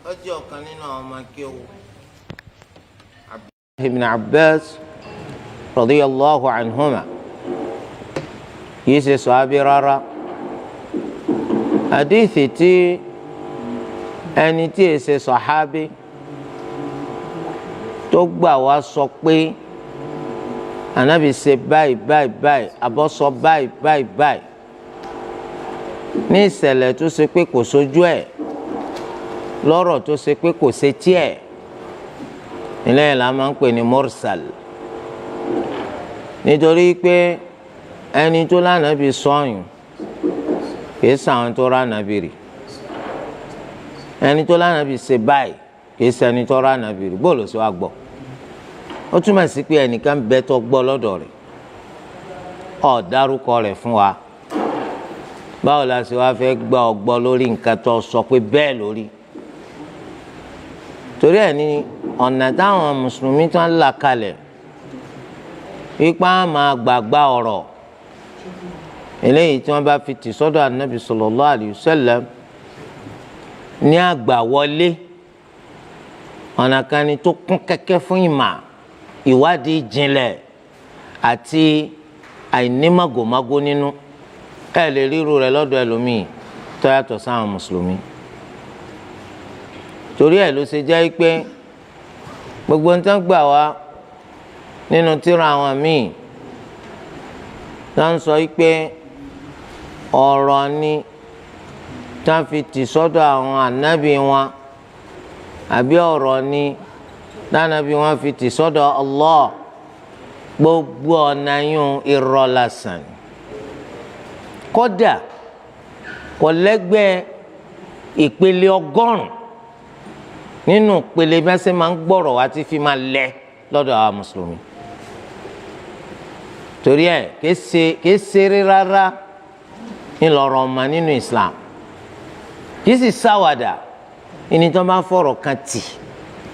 Ó jẹ́ ọ̀kan nínú àwọn ọmọ akéwò Ibn Abbas radiyallahu anhuma. Kìí ṣe sọ̀hábí rárá. Àdìsí tí ẹni tí è ṣe sọ̀hábí tó gbà wá sọ pé Ànábì ṣe báyìí báyìí báyìí, àbọ̀sọ báyìí báyìí báyìí, ní ìṣẹ̀lẹ̀ tó ṣe pé kò sójú ẹ̀, lọ́rọ̀ tó ṣe pé kò ṣe tiẹ̀ nílẹ̀ yẹn la máa ń pè ní mursal, nítorí pé ẹni tó lánàbì sọyún kìí sàwọn tó ránàbì rì, ẹni tó lánàbì ṣe báyìí kìí ṣẹni tó ránàbì rì. Bóòlù sí wa gbọ́, ó túmọ̀ sí pé ẹnìkan bẹ tó gbọ́ lọ́dọ̀ rẹ̀, ó dárúkọ rẹ̀ fún wa. Báwo la ṣe wá fẹ́ gbọ́ ọ gbọ́ lórí nǹkan tó sọ pé bẹ́ẹ̀ lórí? Torí ẹ̀ ní ọ̀nà táwọn mùsùlùmí tó ń là kalẹ̀, ipá máa gbàgbá ọ̀rọ̀ eléyìí tí wọ́n bá fi tì sọ́dọ̀ Ànábì sallallahu alayhi wa sallam ní àgbà wọlé, ọ̀nà kan ni tó kún kẹ́kẹ́ fún ìmà, ìwádìí jinlẹ̀ àti àìnímàgòmágó nínú. Ẹ lè ríru rẹ̀ lọ́dọ̀ ẹlòmíì tó yàtọ̀ sáwọn mùsùlùmí. Torí ẹ̀ ló ṣe jẹ́ pé gbogbo nǹkan gbà wá nínú tírà àwọn míì tó ń sọ pé ọ̀rọ̀ ni tá fi tì sọ́dọ̀ àwọn ànábì wọn, àbí ọ̀rọ̀ ni tánàbí wọn fi tì sọ́dọ̀ Allah, gbogbo ọ̀nà yún irọ́ lásán. Kódà kò lẹ́gbẹ́ ìpele 100 nínú ìpele mẹ́sẹ̀ máa ń gbọ́rọ̀ wá tí fi máa lẹ lọ́dọ̀ àwọn mùsùlùmí. Torí ẹ̀ kìí ṣeré rárá ńlọrọ̀ ọmọ nínú Islam, kìí sì sáwàdà. Ìní tó bá fọ̀rọ̀ kan tì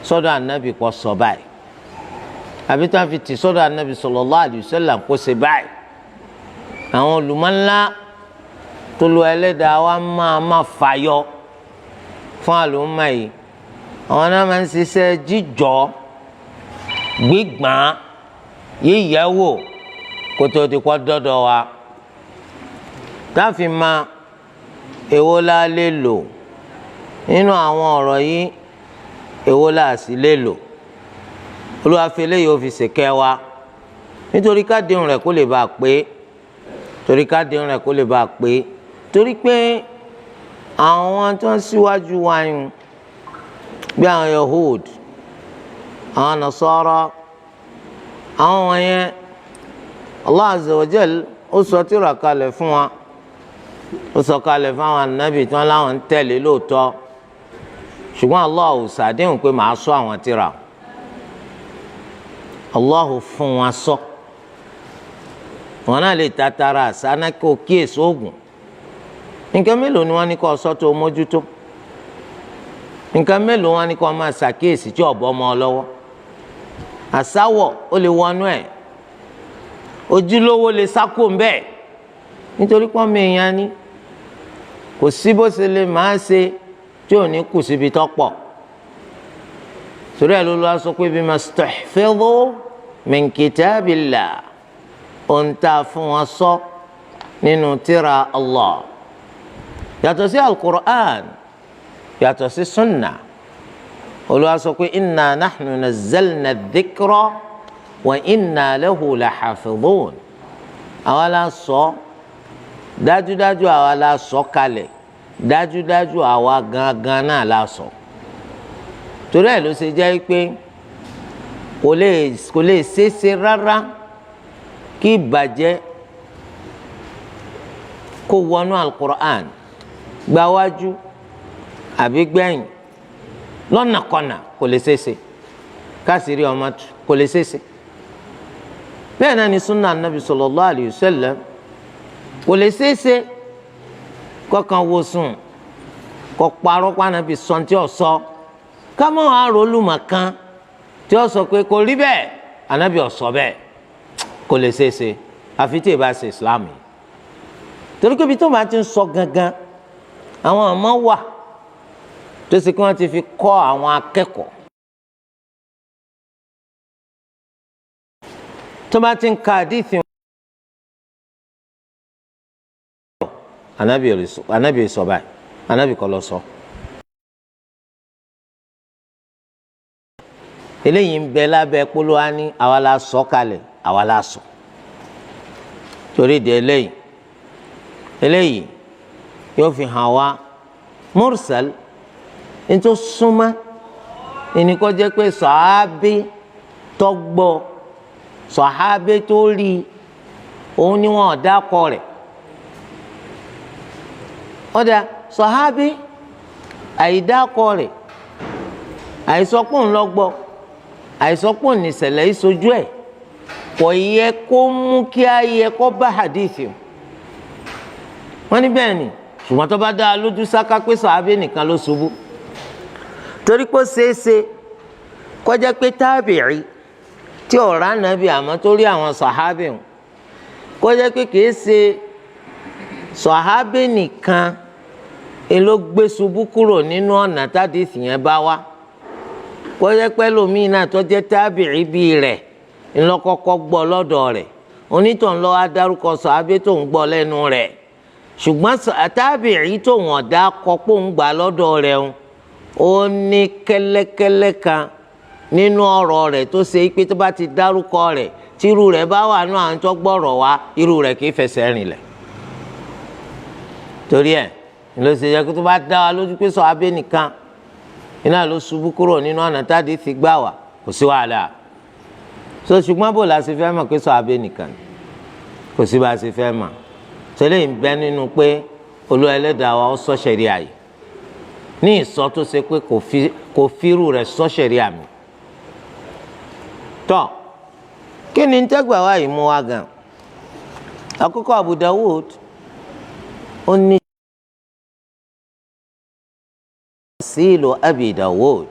sọ́dọ̀ ànábì kó sọ báyìí, àbí tó fi tì sọ́dọ̀ ànábì sallallahu alaihi wasallam kó ṣe báyìí, àwọn olùmọ̀ ńlá tó lu ẹlẹ́dàá wa máa má fàyọ fún àlùmọ́ yìí, àwọn náà máa ń ṣiṣẹ́ jíjọ́, gbígbọ́n, yíyẹ̀wò kó tó di kọ́ dọ́dọ̀ wa, káfí ma èwo la lè lò nínú àwọn ọ̀rọ̀ yìí, èwo la sì lè lò. Olúwa fi eléyìí ó fi ṣèkẹ́ wa, nítorí kádìrún rẹ̀ kó lè bá a pé, torí kádìrún rẹ̀ kó lè bá a pé, torí pé àwọn tó ń síwájú wa yùn bí àwọn Yahud, àwọn Nasara, àwọn wọ̀nyẹn, Allah azza wa jal ó sọ tírà kalẹ̀ fún wa, ó sọ kalẹ̀ fún àwọn ànábì tí wọ́n láwọn ń tẹ̀lé lóòótọ́, ṣùgbọ́n Allah ò ṣàdéhùn pé màá sọ àwọn tírà. Allah fún wa sọ wọn náà lè tatara àsáná kó kíyèsí oògùn. Nǹkan mélòó ni wọ́n ní kó sọ tó mójútó? Nǹkan mélòó wọ́n ní kó máa ṣàkíyèsí tí ọ̀bọ mọ́ ọ lọ́wọ́? Àsáwọ̀ ó lè wọnú ẹ̀, ojúlówó lè sákò ń bẹ́ẹ̀, nítorí pọ́n mi èèyàn ni, kò sí bó ṣe lè máa ṣe tí ò ní kù síbi tó pọ̀. Torí ẹ̀ ló lọ́wọ́ sọ pé bima stuhfidhu min kitabillah, ohun tá a fún wọn sọ nínú tírà Allah, yàtọ̀ sí al-Qur'an, yàtọ̀ sí sunna. Olúwa sọ pé inna nahnu nazzalna dhikra wa inna lahu lahafidhun. Àwa la sọ, dájúdájú àwa la sọ kalẹ̀, dájúdájú àwa gangan náà la sọ. Torí ẹ̀ ló ṣe jẹ́ pé kò lè ṣeéṣe rárá kí ìbàjẹ́ kó wọnú al-Qur'an gbáwájú àbí gbẹ̀yìn lọ́nàkọnà. Kò lè ṣeéṣe káṣírí ọmọ tù, kò lè ṣeéṣe. Bẹ́ẹ̀ náà ni sunna anabi sallallahu alayhi wa sallam, kò lè ṣeéṣe kọkàn wo sùn kọ parọ́ pànàbí sọ tí ò sọ, kámọ́ àròlùmọ̀ kan tí ó sọ pé kò rí bẹ́ẹ̀, anabi ò sọ bẹ́ẹ̀. Kò lè ṣeéṣe àfi tí ì bá ṣe Islam yìí, torí pé ibi tó máa ti ń sọ gangan, àwọn àmọ́ wà. tó ṣe kí wọ́n ti fi kọ́ àwọn akẹ́kọ̀ọ́. Tó bá ti ń ka àdìsí anabi sọ báyìí, anabi kọ́ lọ sọ. Eléyìí ń bẹ lábẹ́ polówó ní àwa la sọ kalẹ̀, àwa la sọ. Torí di eléyìí, eléyìí yóò fi hàn wá mursal nítorí súnmọ́ ìníkọ́ jẹ́ pé sàábé tó gbọ́, sàábé tó rí, òun ni wọn ò dákọ rẹ̀. Ọ̀dà sàábé àìdákọ rẹ̀, àìsọpọ̀ ńlọgbọ́, àìsọpọ̀ nìṣẹ̀lẹ̀ ìsojú ẹ̀, kò yẹ kó mú kí á yẹ kó bá hadithi o. Wọ́n ní bẹ́ẹ̀ ni, ṣùgbọ́n tó bá dá a lójú sáká pé sàábé nìkan ló ṣubú, torí pé ó ṣeéṣe kó jẹ́ pé tábìrì tí ọ̀rá nàbì àmọ́ tó rí àwọn sàhábì hàn, kó jẹ́ pé kìí ṣe sàhábì nìkan ló gbé ṣubú kúrò nínú ọ̀nà tádìsì yẹn bá wá, kó jẹ́ pé lómìn náà tó jẹ́ tábìrì bíi rẹ̀ ńlọ́kọ́kọ́ gbọ́ lọ́dọ̀ rẹ̀, onítàn lọ́wọ́ adárúkọ sàhábì tó ń gbọ́ lẹ́nu rẹ̀, ṣùgbọ́n tábìrì tó wọ́n dá kọ́pọ̀ ń gbà lọ́dọ̀ rẹ̀ ń ó ní kẹ́lẹ́kẹ́lẹ́ kan nínú ọ̀rọ̀ rẹ̀ tó ṣe pé tó bá ti dárúkọ rẹ̀ tírú rẹ̀ bá wà nù àwọn tó gbọ́rọ̀ wá, irú rẹ̀ kì í fẹsẹ̀ rìnlẹ̀. Torí ẹ̀ ló ṣe yẹ kó tó bá dá wa lójú pé sàhábé nìkan iná ló ṣubú kúrò nínú ọ̀nà tádìí ti gbà wá, kò sí wàhálà. So ṣùgbọ́n bò la ṣe fẹ́ mọ̀ pé sàhábé nìkan, kò sí bá a ṣe fẹ́ mọ̀. Tẹ́lẹ̀ ń bẹ nínú pé Olúwa Ẹlẹ́dàá wa ó sọ ṣẹ̀ríà yìí ní ìsọ tó ṣe pé kò fírù rẹ̀ sọ ṣẹ̀ríà mi. Tọ́ kí ni tẹ́gbà wá yìí mú wa gan? Àkọ́kọ́ Abu Dawud ó ní marasilu Abi Dawud,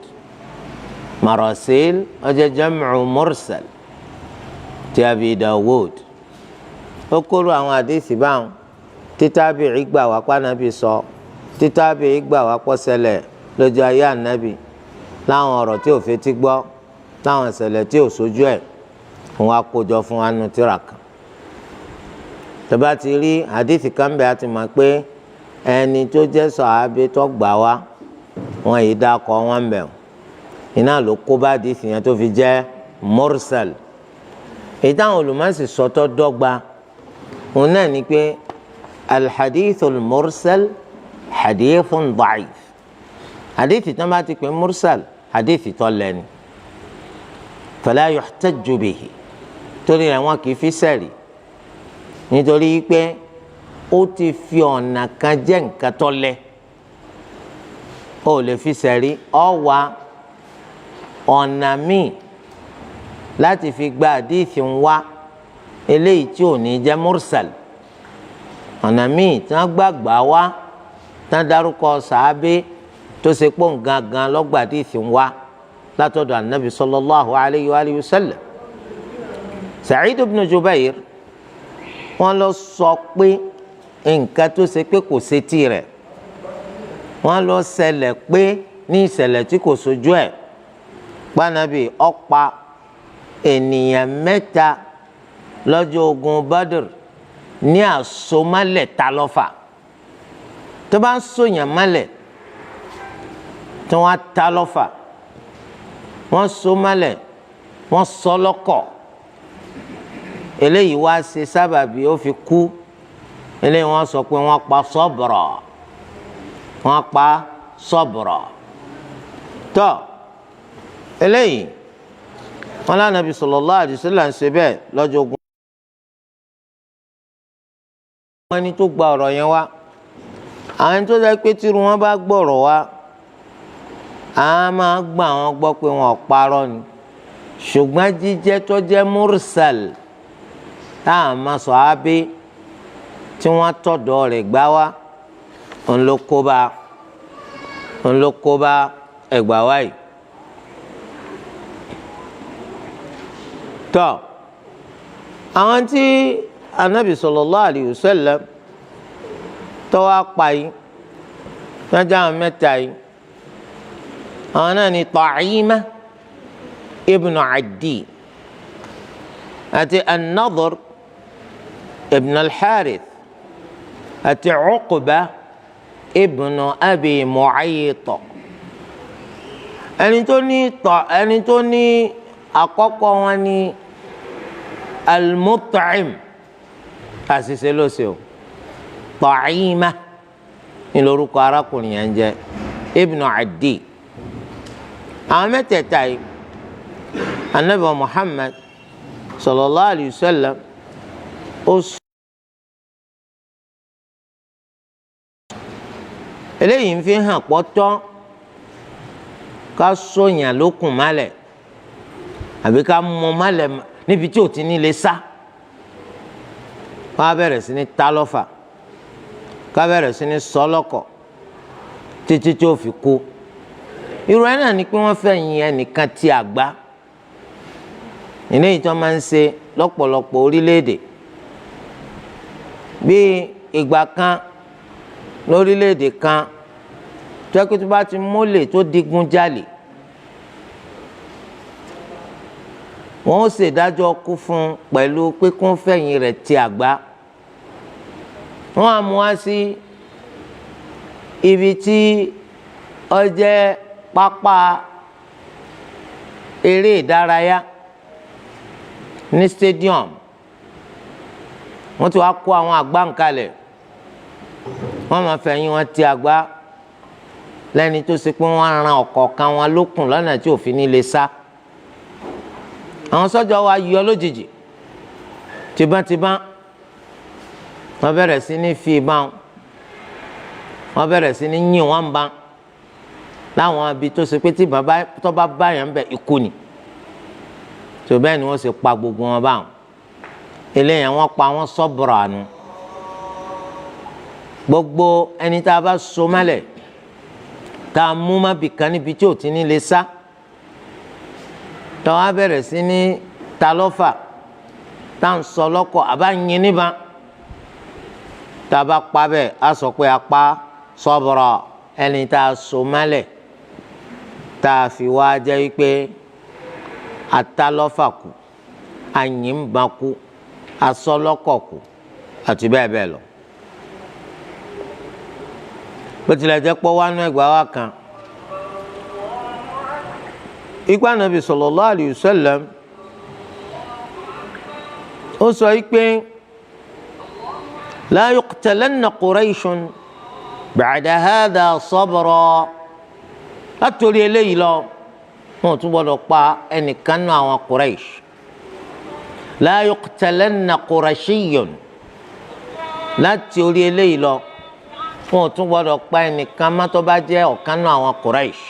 marasil ó jẹ́ jam'u mursal ti Abi Dawud. Ó kóró àwọn àdéhìí báwọn títábìrì gbà wá pànàbí sọ, títábìrì gbà wá pọ́sẹ̀lẹ̀ lójú ayé ànábì, láwọn ọ̀rọ̀ tí ò fetí gbọ́, láwọn ìṣẹ̀lẹ̀ tí ò sójú ẹ̀, wọn á kójọ fún wa nù tírà kan. Tọ́ba ti rí àdéhìí kan bẹ́ẹ̀, a ti mọ̀ pé ẹni tó jẹ́ sàhábé tó gbà wá wọn yìí dákọ̀ wọn bẹ̀ wọ́n, iná ló kó bá àdéhìí yẹn tó fi jẹ́ mursal. Èyí táwọn olùmọ̀ọ́sì sọtọ́ dọ́gba òun náà ni pé alhadithul mursal hadithun da'if. Hadithi tó bá ti pè mursal, hadithi tó lẹ́nu, fala yuhtajju bihi, torí rẹ̀ wọn kì í fi sẹ́rì, nítorí pé ó ti fi ọ̀nà kan jẹ́ nǹkan tó lẹ̀, ó lè fi sẹ́rì. Ó wá ọ̀nà míì láti fi gba hadithi ń wá eléyìí tí ò ní jẹ́ mursal, ọ̀nà míì tí wọ́n gbàgbà wá tí wọ́n dárúkọ sàábé tó ṣe pọ̀ gangan lọ́gbà tí ìsìn wá látọ̀dọ̀ anabi sallallahu alayhi wa alihi wa sallam. Sa'id ibn Jubair wọ́n lọ sọ pé nǹkan tó ṣe pé kò sétí rẹ̀, wọ́n lọ ṣẹlẹ̀ pé ní ìṣẹ̀lẹ̀ tí kò sojú ẹ̀, pànàbí ó pa ènìyàn mẹ́ta lọ́jọ́ ogun Badr ní àsomálẹ̀ ta lọ́fà. Tó bá ń sòyàn málẹ̀ tí wọ́n á ta lọ́fà, wọ́n so málẹ̀, wọ́n sọ lọ́kọ̀, eléyìí wá ṣe sábàbí ó fi kú. Eléyìí wọ́n sọ pé wọ́n pa sọ́bùrọ̀, wọ́n pa sọ́bùrọ̀. Tọ́ eléyìí wọ́n lánàbí sallallahu alaihi wasallam ń ṣe bẹ́ẹ̀ lọ́jọ́ ogun. Àwọn ẹni tó gba ọ̀rọ̀ yẹn wá, àwọn ẹni tó jẹ́ pé tírú wọn bá gbọ́rọ̀ wá, a máa gbà wọn gbọ́ pé wọn ò parọ́ ni, ṣùgbọ́n jíjẹ́ tó jẹ́ mursal tá a máa sọ ábí tí wọ́n tọ̀dọ̀ rẹ̀ gbá wá, òun ló kó bá ẹgbà wá yìí. Tọ́ àwọn tí anabi sallallahu alayhi wa sallam tó wá pa yìí, wọ́n jẹ́ àwọn mẹ́ta yìí, Àwọn náà ni Ta'ima ibn Adi àti An-Nadr ibn al-Harith àti Uqba ibn Abi Mu'ayt. Ẹni tó ní tọ ẹni tó ní àkọ́kọ́ wọn ní Al-Mut'im, àṣìṣe ló ṣe o. Ta'ima ní lórúkọ arákùnrin yẹn ń jẹ́ ibn Adi. Àwọn mẹ́tẹ̀ẹ̀ta yìí, Anabi Muhammad sallallahu alayhi wa sallam ó sọ eléyìí ń fi hàn pọ́tọ́ ká sọ̀yàn lókun málẹ̀ àbí ká mọ málẹ̀ níbi tí ò ti ní lè sá, ká bẹ̀rẹ̀ sí ní ta lọ́fà, ká bẹ̀rẹ̀ sí ní sọ́lọ́kọ̀ títí tí ó fi kú. Irú ẹ̀ náà ni pé wọ́n fẹ́ yin ẹnìkan tí a gbá ilé ìtọ́ máa ń ṣe lọ́pọ̀lọpọ̀ orílẹ̀-èdè. Bíi ìgbà kan lórílẹ̀-èdè kan tó kí tó bá ti mólè tó digun jalè, wọ́n ó ṣèdájọ́ kú fún un pẹ̀lú pé kó fẹ̀yìn rẹ̀ ti àgbá. Wọ́n á mú wá sí ibi tí ó jẹ́ pápá eré ìdárayá ní stadium. Wọ́n ti wá kó àwọn àgbá nkalẹ̀, wọ́n máa fẹ̀yìn wọn ti àgbá lẹ́ni tó ṣe pé wọ́n ran ọ̀kọ̀ọ̀kan wọn lókun lọ́nà tí òfin ní lè sá. Àwọn sọ́jà wa yọ lójijì tìbọ́ntìbọ́n, wọ́n bẹ̀rẹ̀ sí ní fi ìbọn, wọ́n bẹ̀rẹ̀ sí ní yìn wọ́n bán láwọn ibi tó ṣe pé tí tó bá báyàn ń bẹ̀ ikú ni. Tó bẹ́ẹ̀ ni wọ́n ṣe pa gbogbo wọn báwọn. Eléyàn wọ́n pa wọ́n sọ́bùrọ̀ àánú. Gbogbo ẹni tá a bá so mọ́lẹ̀, tá a mú má bìkan níbi tí ò ti ní lè sá, tá a bẹ̀rẹ̀ sí ní ta lọ́fà, tá a ń sọ lọ́kọ̀ àbá yin níbà, tá a bá pa bẹ́ẹ̀ a sọ pé a pa sọ́bùrọ̀ ẹni tá a so mọ́lẹ̀, tá a fi wá jẹ́ wípé atalọ́fà kù, àyìnbá kú, asọ́lọ́kọ̀ kù, àti bẹ́ẹ̀ bẹ́ẹ̀ lọ. Bó tilẹ̀ jẹ́ pọ́ wánú ẹgbàá wa kan, ikú Ànábì sallallahu alayhi wa sallam ó sọ pé la yuqtalanna Qurayshun ba'da hadha sabra. Látòrí eléyìí lọ, wọn ò tún gbọdọ̀ pa ẹnìkan nù àwọn Quraysh. La yuqtalanna Qurashiyyun. Láti orí eléyìí lọ, wọn ò tún gbọdọ̀ pa ẹnìkan má tó bá jẹ́ ọ̀kan nù àwọn Quraysh.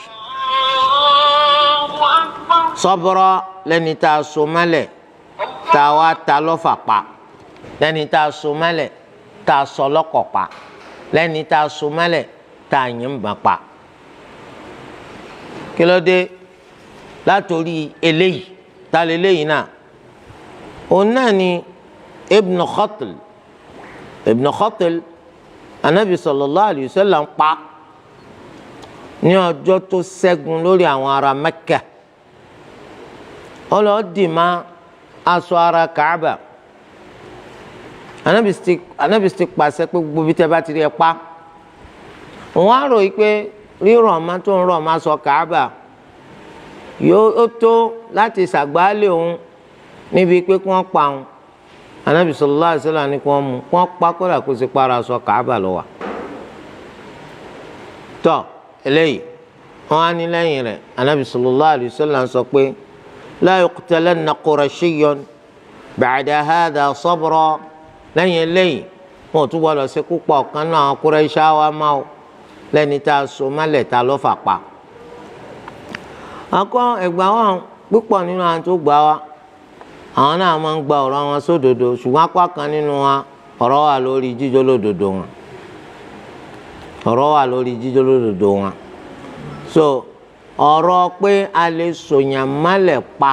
Sọ́bọ̀rọ̀ lẹ́ni tá a so mọ́lẹ̀ tá a wá ta lọ́fà pa, lẹ́ni tá a so mọ́lẹ̀ tá a sọ lọ́kọ̀ pa, lẹ́ni tá a so mọ́lẹ̀ tá a yìnbọn pa. Kí ló dé? Látòrí eléyìí, ta lè léyìí náà? Òun náà ni Ibn Khatl. Ibn Khatl, Anabi sallallahu alayhi wa sallam pa ní ọjọ́ tó ṣẹ́gun lórí àwọn ará Mẹ́kà. Ọlọ́ọ̀dì má aṣọ ara Kaaba. Anabi ti pàṣẹ pé gbogbo bí tẹ́ bá ti rí ẹ pa. Òun á rò yí pé rírọ̀ ọ̀ma tó ń rọ̀ ọ̀ma sọ Kaaba yóò tó láti ṣàgbálẹ̀ òun níbi pé kí wọ́n pa òun. Anabi sallallahu alaihi wasallam ní kí wọ́n mú kí wọ́n pa kódà kó sì para aṣọ Kaaba lọ wà. Tọ́ eléyìí wọ́n á ní lẹ́yìn rẹ̀ Anabi sallallahu alaihi wasallam sọ pé la yuqtalanna Qurashiyyun ba'da hadha sabra. Lẹ́yìn eléyìí wọn ò tún gbọdọ̀ ṣe púpọ̀ ọ̀kan náà àwọn Quraysh wa máa o lẹ́ni tá a so mọ́lẹ̀ tá a lọ́ fà pa. Akọ ẹgbà wọn púpọ̀ nínú àwọn tó gbà wá, àwọn náà máa ń gba ọ̀rọ̀ wọn sódodo, ṣùgbọ́n apá kan nínú wa ọ̀rọ̀ wà lórí jíjó lódodo wọn. Ọ̀rọ̀ wà lórí jíjó lódodo wọn. So ọ̀rọ̀ pé a lè sòyàn mọ́lẹ̀ pa,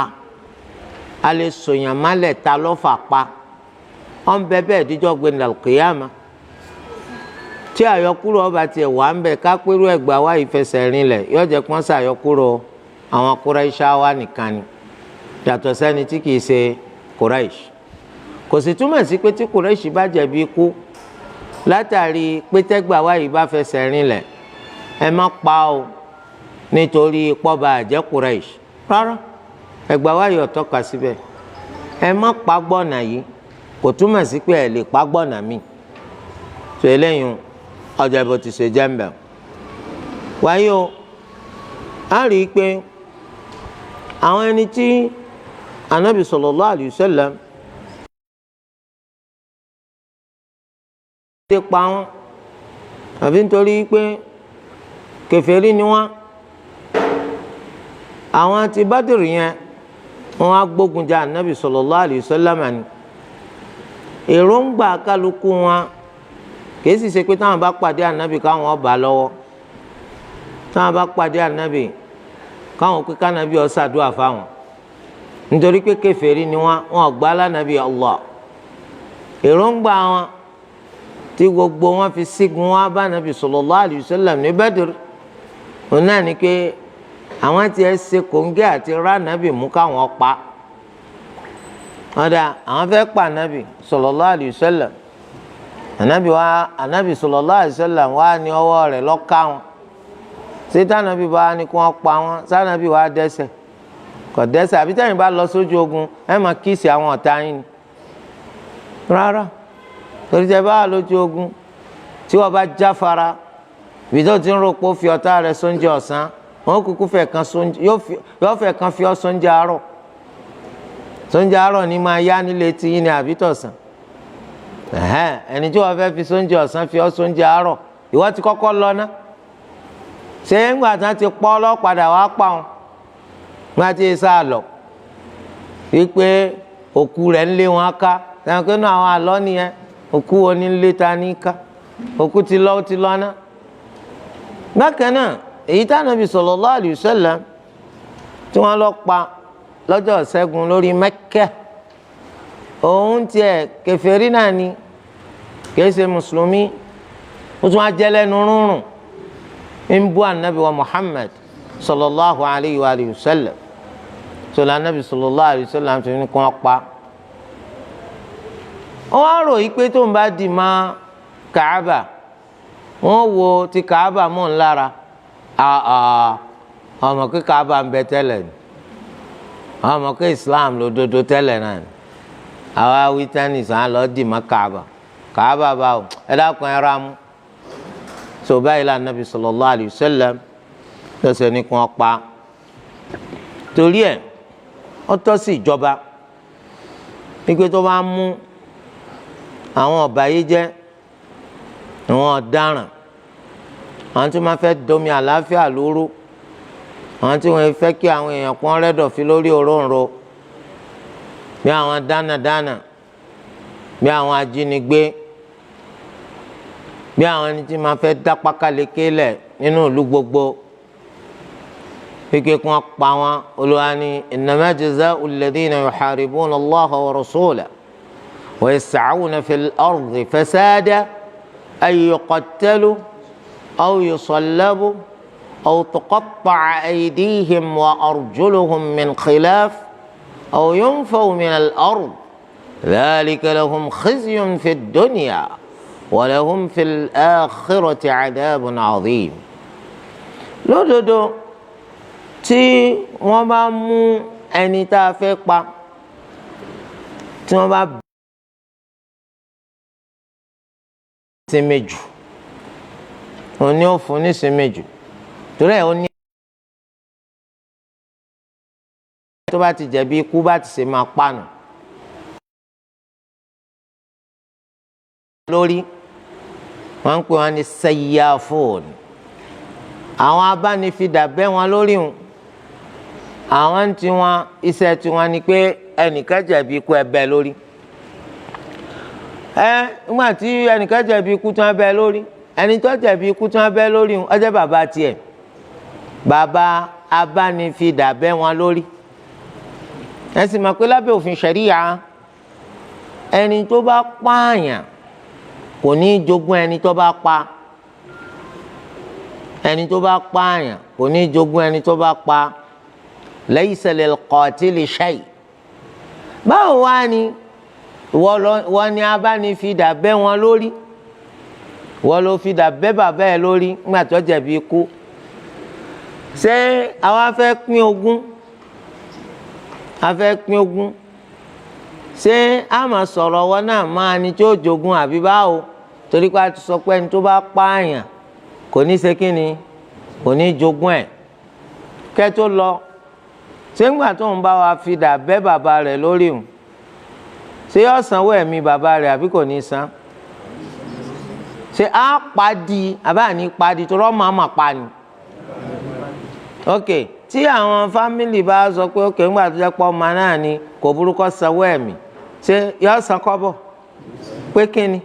a lè sòyàn mọ́lẹ̀ ta ló fà pa, wọ́n bẹ bẹ́ẹ̀ díjọ́ gbé ní alqiyama. Tí àyọkúrò ọba tiẹ̀ wà ń bẹ̀ kápẹ́rú ẹgbàá wá ìfẹsẹ̀ rinlẹ̀, yóò jẹ́ pọ́n sàyọkúrò àwọn Quraysh wá nìkan ni, yàtọ̀ sẹ́ni tí kìí ṣe Quraysh. Kò sì túmọ̀ sí pé tí Quraysh bá jẹ̀bi ikú látàrí pétẹ́gbà wá yìí bá fẹsẹ̀ rinlẹ̀, ẹ má pa o nítorí pọ́ba àjẹ́ Quraysh. Rárá, ẹgbàá wá yìí ò tọ́ka síbẹ̀. Ẹ má pa gbọ́nà yìí kò túmọ̀ sí pé ẹ lè pa gbọ́nà míì. Tó eléyìí ọjọ́ ìbò ti ṣe jẹ́mbẹ̀. Wáyé o, a rí i pé àwọn ẹni tí Ànábì sallallahu alayhi wa sallam ti pa wọn, àbí nítorí pé kèfèrí ni wọ́n, àwọn ti Bádìrì yẹn wọ́n á gbógun jà Ànábì sallallahu alayhi wa sallam ni. Èròǹgbà kálukú wọn kìí sì ṣe pé táwọn bá pàdé Ànábì káwọn ọba lọ́wọ́, táwọn bá pàdé Ànábì káwọn pé kánábì ó ṣàdúà fáwọn, nítorí pé kèfèrí ni wọn, wọn gbà lánàbì Allah. Èròǹgbà wọn tí gbogbo wọn fi sígun wọn bá Ànábì sallallahu alayhi wa sallam ní Badr, òun náà ni pé àwọn tiẹ̀ ṣe kòńgẹ́ àti ránàbì mú káwọn pa. Ọ̀dà àwọn fẹ́ pa Ànábì sallallahu alayhi wa sallam. Ànábì wa, Ànábì sallallahu alayhi wa sallam wa ní ọwọ́ rẹ̀ lọ́ka wọn. Ṣé tànàbì bá ní kí wọ́n pa wọn, sànàbì wa dẹ́ṣẹ̀? Kò dẹ́ṣẹ̀. Àbí tẹ̀yìn bá lọ sójú ogun ẹ máa kíìsì àwọn ọ̀tá yín ni? Rárá, torí tẹ bá wà lójú ogun tí wọ́n bá jáfara, ibi tó ti ń rò pé ó fi ọ̀tá rẹ̀ sóúnjẹ ọ̀sán, wọn kúkú fẹ́ kan sóúnjẹ, yóò fẹ́ kan fi ọ́ sóúnjẹ àárọ̀. Sóúnjẹ àárọ̀ ni máa yá nílé tí yín ni àbí tọ̀sán. Ẹni tí wọ́n fẹ́ fi sóúnjẹ ọ̀sán fi ọ́ sóúnjẹ àárọ̀, ìwọ ti kọ́kọ́ lọ ná. Ṣé ńgbà tán ti pọ́ ọlọ́padà wá pa wọn? Ńgbà tí sá lọ wípé òkú rẹ̀ ń lé wọn ká, sẹ́wọ̀n pé náà àwọn àlọ́ nìyẹn, òkú wo ni ń lé ta ní ká? Òkú ti lọ, ó ti lọ ná. Bákan náà, èyí tí Ànábì sallallahu alayhi wa sallam tí wọ́n lọ pa lọ́jọ́ ìṣẹ́gun lórí Mẹ́kà, òun tiẹ̀ kèfèrí náà ni, kìí ṣe mùsùlùmí, ó tún wá jẹ́ lẹ́nu rúnrún, ń bú Ànábì wa Muhammad sallallahu alayhi wa sallam. Sọlá Ànábì sallallahu alayhi wa sallam ti ní kí wọ́n pa. Wọ́n á rò yí pé tó ń bá dì má Kàábà, wọ́n wo ti Kàábà mọ́ ń lára. Ọmọ kí Kàábà ń bẹ tẹ́lẹ̀ ni, ọmọ kí Islam lòdodo tẹ́lẹ̀ náà ni. Àwa wí tẹ́nìsì á lọ dì má Kàábà. Kàábà bá o, ẹ dákun ẹ ra mú. So báyìí la Nabi sallallahu alayhi wa sallam lọ́sẹ̀ ní kí wọ́n pa. Torí ẹ̀ ó tọ́ sí ìjọba wípé tó bá mú àwọn ọ̀bàyéjẹ́, àwọn ọ̀daràn, àwọn tí wọ́n fẹ́ domi àlàáfíà lóru, àwọn tí wọ́n fẹ́ kí àwọn èèyàn pọ́n rẹ́dọ̀fí lórí òróǹro, bí àwọn dánadáná, bí àwọn ajínigbé, bí àwọn ẹni tí máa fẹ́ dá pákáleke lẹ̀ nínú ìlú gbogbo, wípé kí wọ́n pa wọn. Olúwa ní innama jaza'u alladhina yuharibuna Allaha wa rasulahu wa yas'awna fil ardi fasada an yuqattalu aw yusallabu aw tuqatta'a aydihim wa arjuluhum min khilaf aw yunfaw min al-ard dhalika lahum khizyun fid dunya wa lahum fil akhirati 'adhabun 'adhim. Lódodo tí wọ́n bá mú ẹni tá a fẹ́ pa, tí wọ́n bá sinmi jù, òun ni ó fún ní sinmi jù, torí ẹ̀ ó ní tó bá ti jẹ̀bi ikú bá ti ṣe máa pànù lórí. Wọ́n ń pè wọ́n ní sayyafun, àwọn abánifidà bẹ́ wọn lórí wọn. Àwọn tí wọn iṣẹ́ tí wọn ni pé ẹnìkan jẹ̀bi ikú ẹ bẹ́ lórí. Ẹ nígbà tí ẹnìkan jẹ̀bi ikú tí wọ́n bẹ́ lórí, ẹni tó jẹ̀bi ikú tí wọ́n bẹ́ lórí ó jẹ́ bàbá tiẹ̀, bàbá abánifidà bẹ́ wọn lórí. Ẹ sì mọ̀ pé lábẹ́ òfin ṣẹ̀ríyà, ẹni tó bá pààyàn kò ní í jogún ẹni tó bá pa. Ẹni tó bá pààyàn kò ní jogún ẹni tó bá pa. Laysa lil qatili shay. Báwo wá ni wọ́n ní abánifidà bẹ́ wọn lórí, wọ́n ló fidà bẹ́ bàbá ẹ̀ lórí nígbà tó jẹ̀bi ikú? Ṣé àwa fẹ́ pín ogún? A fẹ́ pín ogún, ṣé a máa sọ̀rọ̀ wọn náà máa ní tí ó jogún àbí báwo? Torí pé a ti sọ pé ẹni tó bá pààyàn kò ní ṣe kí ni, kò ní jogún ẹ̀. Kẹ́ tó lọ, ṣé ńgbà tó ń bá wa fidà bẹ́ bàbá rẹ̀ lórí òun, ṣé yóò sanwó ẹ̀mí bàbá rẹ̀ àbí kò ní san? Ṣé á padì àbá ní padì tó rọ́ máa mà pa ni? Ok, tí àwọn fámìlì bá sọ pé ok, ńgbà tó jẹ́ pọ́ ọmọ náà ni, kò burúkọ sanwó ẹ̀mí, ṣé yóò san kọ́bọ̀ pé kí ni?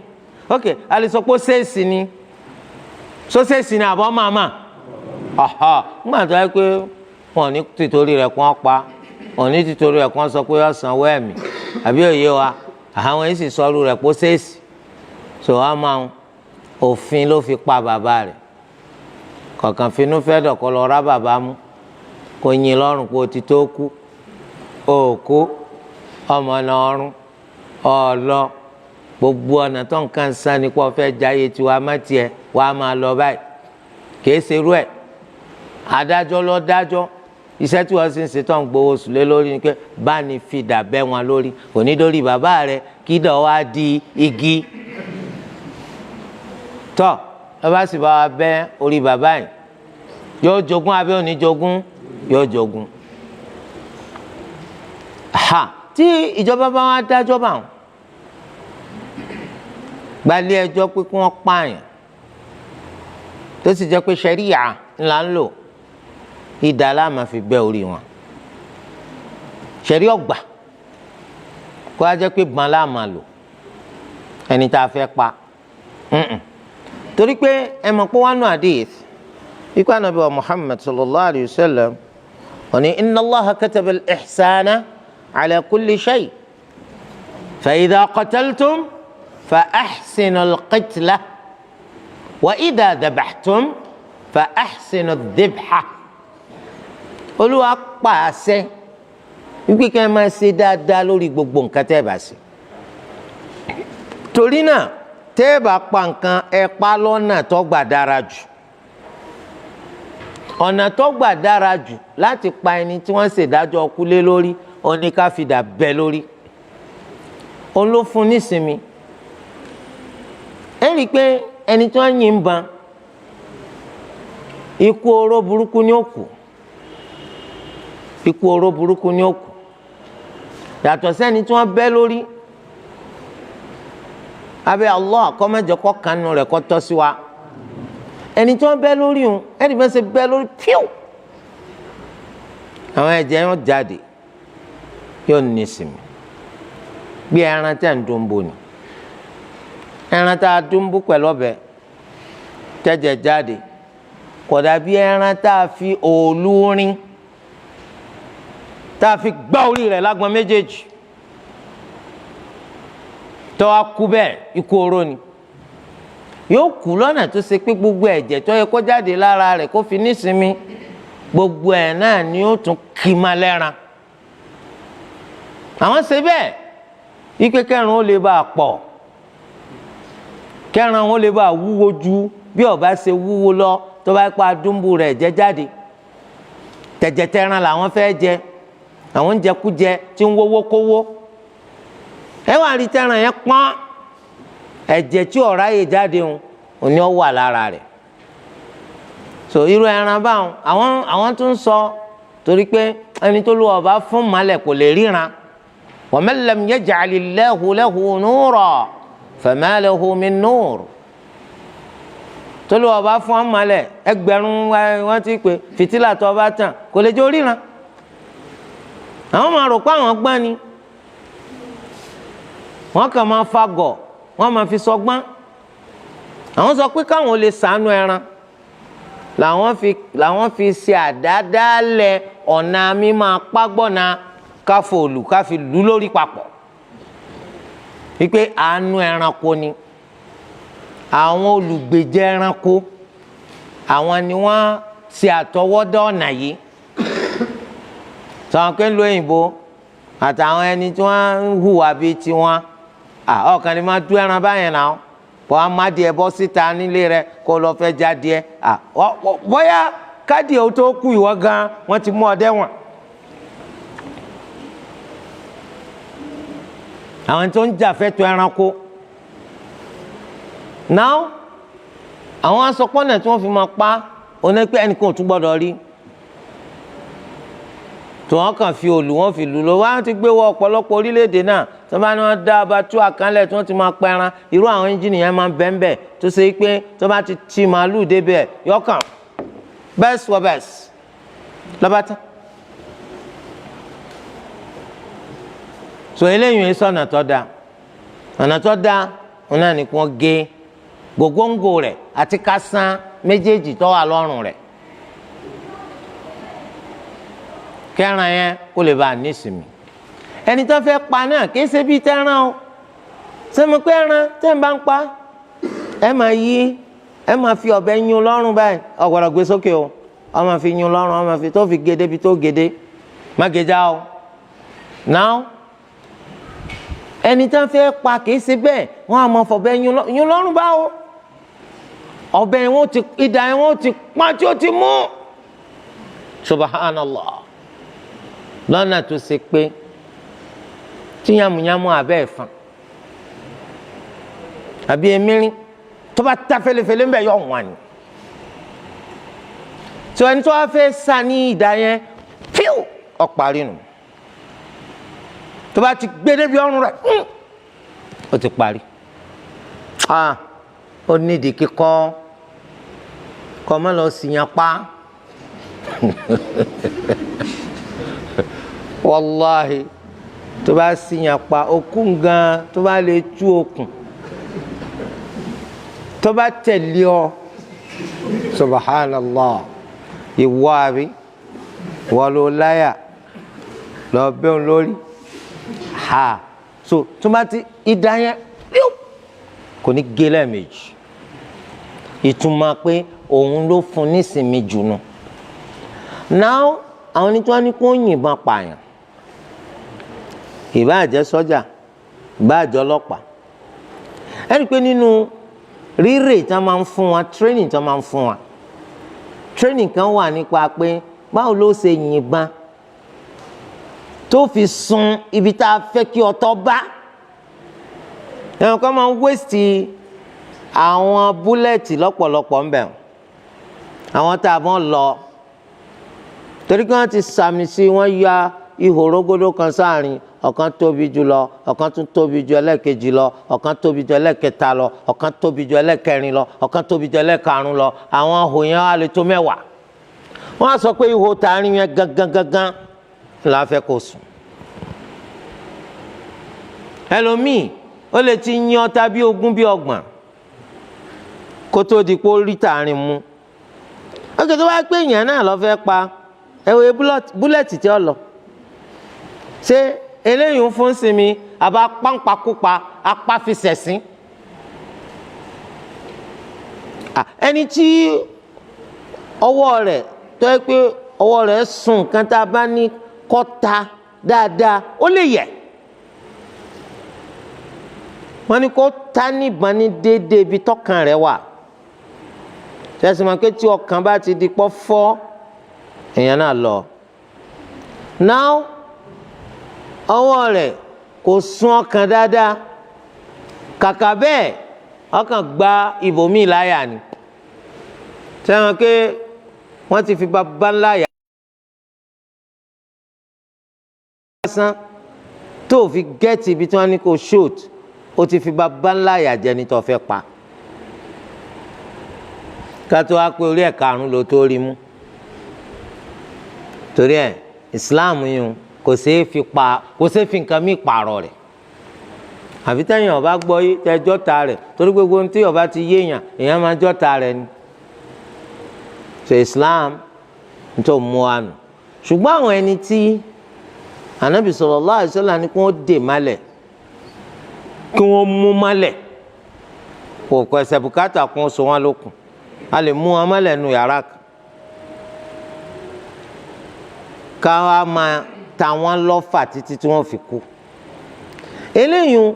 Ok, a lè sọ pé ṣéèsì ni, sọ́sẹ̀sì ni àbọ̀ màmá ọ̀họ́. Ńgbà tó jẹ́ pé wọn ò ní tìtorí rẹ̀ kó pa, wọn ò ní tìtorí rẹ̀ kó sọ pé yóò sanwó ẹ̀mí, àbí òye wa? Àwọn yìí sì sọrú rẹ̀ pé ṣéèsì so wọ́n máa ń òfin ló fi pa bàbá rẹ̀. Kọ̀ọ̀kan finú fẹ́ dọ̀kọ́ lọ rá bàbá mú, kò yin lọ́rùn pé o ti tó kú, o kú ọmọ náà ọrùn ọ̀ọ́lọ́ gbogbo ọ̀nà tó nǹkan sán ni kó fẹ́ jáyé tiwa má tiẹ̀ wàá máa lọ báyìí. Kìí ṣerú ẹ̀. Adájọ́ lọ dájọ́. Iṣẹ́ tí wọ́n sì ń ṣe tó ń gbowó oṣù lé lórí ni pé bá ní fìdà bẹ́ wọn lórí, kò ní dórí bàbá rẹ̀ kí dọ̀ wá di igi. Tọ́ ẹ bá sì bá wa bẹ́ orí bàbá yìí, yóò jogún abẹ́ òní jogún? Yóò jogún. Ha, tí ìjọba bá wá dájọ́ bá wọn gbalẹ̀ ẹjọ́ pé kí wọ́n pààyàn, tó sì jẹ́ pé ṣẹ̀ríyà ńlá ń lò, ìdá la máa fi bẹ́ orí wọn. Ṣẹ̀rí ọgbà kó a jẹ́ pé gbọ́n la máa lò ẹni tá a fẹ́ pa. Torí pé ẹ mọ̀ pé wọ́n nù hadith ikú Ànábì wa Muhammad sallallahu alayhi wa sallam, wọ́n ní inna Allaha kataba al-ihsana ala kulli shay, fa idha qataltum fa ahsinu al-qitla, wa idha dhabhtum fa ahsinu ad-dhabha. Olúwa pàṣẹ wípé kí ẹ máa ṣe dáadáa lórí gbogbo nǹkan tẹ́ ẹ bá ṣe. Torí náà, tẹ́ ẹ bá pa nǹkan, ẹ pa lọ́nà tó gbà dára jù. Ọ̀nà tó gbà dára jù láti pa ẹni tí wọ́n ṣèdájọ́ ọkú lé lórí, ó ní ká fìdà bẹ́ lórí. Òun ló fún nísinmi. Ẹ rí i pé ẹni tí wọ́n yìn ban, ikú oró burúkú ní òkú, ikú oró burúkú ní òkú, yàtọ̀ sẹ́ni tí wọ́n bẹ́ lórí. Abẹ́ Allah kó má jẹ́ kó kanu rẹ̀ kó tọ́ sí wa. Ẹni tí wọ́n bẹ́ lórí òun, ẹni fẹ́ ṣe bẹ́ lórí píù, àwọn ẹ̀jẹ̀ yóò jáde, yóò ní ìsinmi. Bí ẹran tẹ̀ ń dúnbò ni, ẹran tá a dúnbò pẹ̀lú ọbẹ̀ tẹ̀jẹ̀ jáde, kò dàbí ẹran tá a fi òòlù rin, tá a fi gbá orí rẹ̀ lágbọ̀n méjèèjì, tó wá kú bẹ́ẹ̀. Ikú oró ni. Yóò kú lọ́nà tó ṣe pé gbogbo ẹ̀jẹ̀ tó yẹ kó jáde lára rẹ̀ kó fi nísinmi, gbogbo ẹ̀ náà ni ó tún kì má lẹ́ran. Àwọn ṣe bẹ́ẹ̀ ike kẹrin ó lè bá a pọ̀, kẹrin ó lè bá a wúwo ju bí ó bá ṣe wúwo lọ. Tó bá pa dúnbù rẹ̀ jẹ jáde, tẹ̀jẹ̀tẹ̀ran làwọn fẹ́ jẹ, àwọn ń jẹkújẹ tí ń wówó kówó. Ẹ wà rí tẹ̀ràn yẹn pọ́n, ẹ̀jẹ̀ tí ọ̀rá yè jáde ń òní ọ wà lára rẹ̀. So irú ẹran báwọn, àwọn tún sọ torí pé ẹni tó lù ọba fún malẹ̀ kò lè ríran. Wa man lam yaj'alillahu lahu nura fama lahu min nur. Tó lù ọba fún malẹ̀, ẹgbẹ̀rún wọn ti pè fìtílà tó ọba tàn, kò lè jẹ́ oríran. Àwọn máa rò pé àwọn gbọ́n ni, wọ́n kàn máa fagọ̀, wọ́n máa fi sọgbọ́n. Àwọn sọ pé káwọn lè sànú ẹran làwọn fi ṣe àdádálẹ̀ ọ̀nà mímọ́ apágbọ́nà káfọ òlù káfi lù lórí papọ̀, wípé àánú ẹranko ni àwọn olùgbèjẹ ẹranko. Àwọn ni wọ́n ṣe àtọwọ́dá ọ̀nà yìí. Sọ̀rọ̀ pé ń lo òyìnbó àtàwọn ẹni tí wọ́n ń hùwà bíi tiwọn, ọkàn ni máa dú ẹran báyẹn náà, kó a má díẹ̀ bọ́ síta nílé rẹ kó lọ fẹ́ já díẹ̀. Bóyá káàdì ò tó kú ìwọ gan wọ́n ti mú ọdẹ wọn. Àwọn tó ń jà fẹ́tọ̀ ẹranko náà, àwọn asọpọ́nà tí wọ́n fi máa pa oní pé ẹnìkan ò tún gbọ́dọ̀ rí, tí wọ́n kàn fi òlù wọ́n fi lù lọ. Wọ́n ti gbé wọ ọ̀pọ̀lọpọ̀ orílẹ̀-èdè náà tí wọ́n bá ní wọ́n dá abatú àkànlẹ̀ tí wọ́n ti máa pẹran, irú àwọn ẹ́ńjìnì yẹn máa ń bẹ́ńbẹ́ tó ṣe pé tí wọ́n bá ti ti màálù débẹ̀ yọkàn bẹ́ẹ̀sì wọ bẹ́ẹ̀sì lọ́ba tán. So eléyìí ń sọ ọ̀nà tó dáa. Ọ̀nà tó dáa wọn náà ní kí wọ́n gé gògóńgò rẹ̀ àti kásán méjèèjì tó wà lọ́rùn rẹ̀, kẹran yẹn kó lè bá a nísìmí. Ẹni tó fẹ́ pa náà kì í ṣe bíi tẹ́ran o. Sẹ́mi pé ẹran tẹ́ ń bá ń pa, ẹ máa yí, ẹ máa fi ọ̀bẹ yún lọ́rùn báyìí, ọ gbọ́dọ̀ gbé sókè o, ọ máa fi yún lọ́rùn, ọ máa fi tó fi gédé bí tó gédé, má géjá o. Now ẹni tó fẹ́ pa kì í ṣe bẹ́ẹ̀, wọ́n á máa fọ̀bẹ yún lọ́rùn báwo, ọ̀bẹ wọn ti idà wọn ti pọ́n tí ó ti mú. Subhanallah. Lọ́nà tó ṣe pé tí yàmùyàmù abẹ́ ẹ̀fọn àbí emirin tó bá ta felefele ń bẹ̀ yọ wọ́n ni. Tí ẹni tó wá fẹ́ sa ní ìdá yẹn fíw ọ̀parí nù, tó bá ti gbé débi ọrùn rẹ̀ ó ti parí. Ó nídìí kíkọ́ kọ́ mọ́ lọ sí yan pa. Wàláhi tó bá síyàn pa okùn gan, tó bá lè tú okùn tó bá tẹ̀lé ọ, subhanallah, ìwọ àbí wọ́n ló láyà lọ bẹ́ẹ̀ lórí ha. So tó bá ti ìdá yẹn kò ní gé lẹ́ẹ̀mejì, ìtumọ̀ pé òun ló fún nísìmí jù nù. Now àwọn ẹni tí wọ́n ní kó yìnbọn pààyàn, ìbáà jẹ́ sọ́jà, ìbáà jẹ́ ọlọ́pàá, ẹni pé nínú rírè tí wọ́n máa ń fún wa, training tí wọ́n máa ń fún wa, training kan wà nípa pé báwo ló ṣe yìnbọn tó fi sun ibi tá a fẹ́ kí ọ̀tọ̀ bá. Ẹ̀wọ̀n kan máa ń wéṣì àwọn búlẹ̀tì lọ́pọ̀lọpọ̀ ń bẹ̀, àwọn tá a bọ́n lọ torí kí wọ́n ti sàmì sí, wọ́n ya ihò rógódó kan sáàrin, ọ̀kan tóbi jù lọ, ọ̀kan tún tóbi jù ẹlẹ́kejì lọ, ọ̀kan tóbi jù ẹlẹ́kẹta lọ, ọ̀kan tóbi jù ẹlẹ́kẹrin lọ, ọ̀kan tóbi jù ẹlẹ́karùn lọ. Àwọn ihò yẹn wá lè tó mẹ́wàá. Wọ́n á sọ pé ihò tààrin yẹn gangan gangan la fẹ́ kó sùn. Ẹlòmíì ó lè ti yan tàbí 20 bí 30 kó tó di pé ó rí tààrin mú. Ó kì í tó wá pé èèyàn náà lọ fẹ́ pa, ẹ wo búlẹ̀tì tí ó lọ. Ṣé eléyìí ń fún sinmi àbá pàǹpàkópa apá fi sẹ̀sìn? Ẹni tí ọwọ́ rẹ̀ tó yẹ pé ọwọ́ rẹ̀ sùn nǹkan tá a bá ní kọ́ ta dáadáa ó lè yẹ. Wọ́n ní kó ta níbọn ní déédéé ibi tọ́kàn rẹ̀ wà. Tẹ̀sí ma pé tí ọkàn bá ti di pọ́ fọ́, èèyàn náà lọ. Now ọwọ́ rẹ̀ kò sún ọkàn dáadáa, kàkà bẹ́ẹ̀ ọkàn gba ibòmíì láyà ni. Sẹ́wọ̀n pé wọ́n ti fi bàbá ńlá yà lásán tó fi gẹ́ẹ̀tì ibi tí wọ́n ní kó shoot, ó ti fi bàbá ńlá yà jẹ ní tó fẹ́ pa. Ká tó wá pé orí ẹ̀ karùn-ún ló tó rí mú. Torí ẹ̀ Islam yìí kò ṣeé fi pa, kò ṣeé fi nǹkan mí pààrọ̀ rẹ̀. Àfi tẹ́yìn ọba gbọ́ yí tẹ́jọ́ ta rẹ̀, torí gbogbo ohun tí ọba ti yéèyàn èèyàn máa jọ́ ta rẹ̀ ni. So Islam tó mú wa nù. Ṣùgbọ́n àwọn ẹni tí Ànábì sallallahu alaihi wasallam ní kí wọ́n dè málẹ̀, kí wọ́n mú málẹ̀, kò kọ ẹsẹ̀ bùkátà kún so wọn lókun. A lè mú wọn mọ́lẹ̀ nu yàrá kan, ká wá máa ta wọ́n lọ́fà títí tí wọ́n fi kú. Eléyìí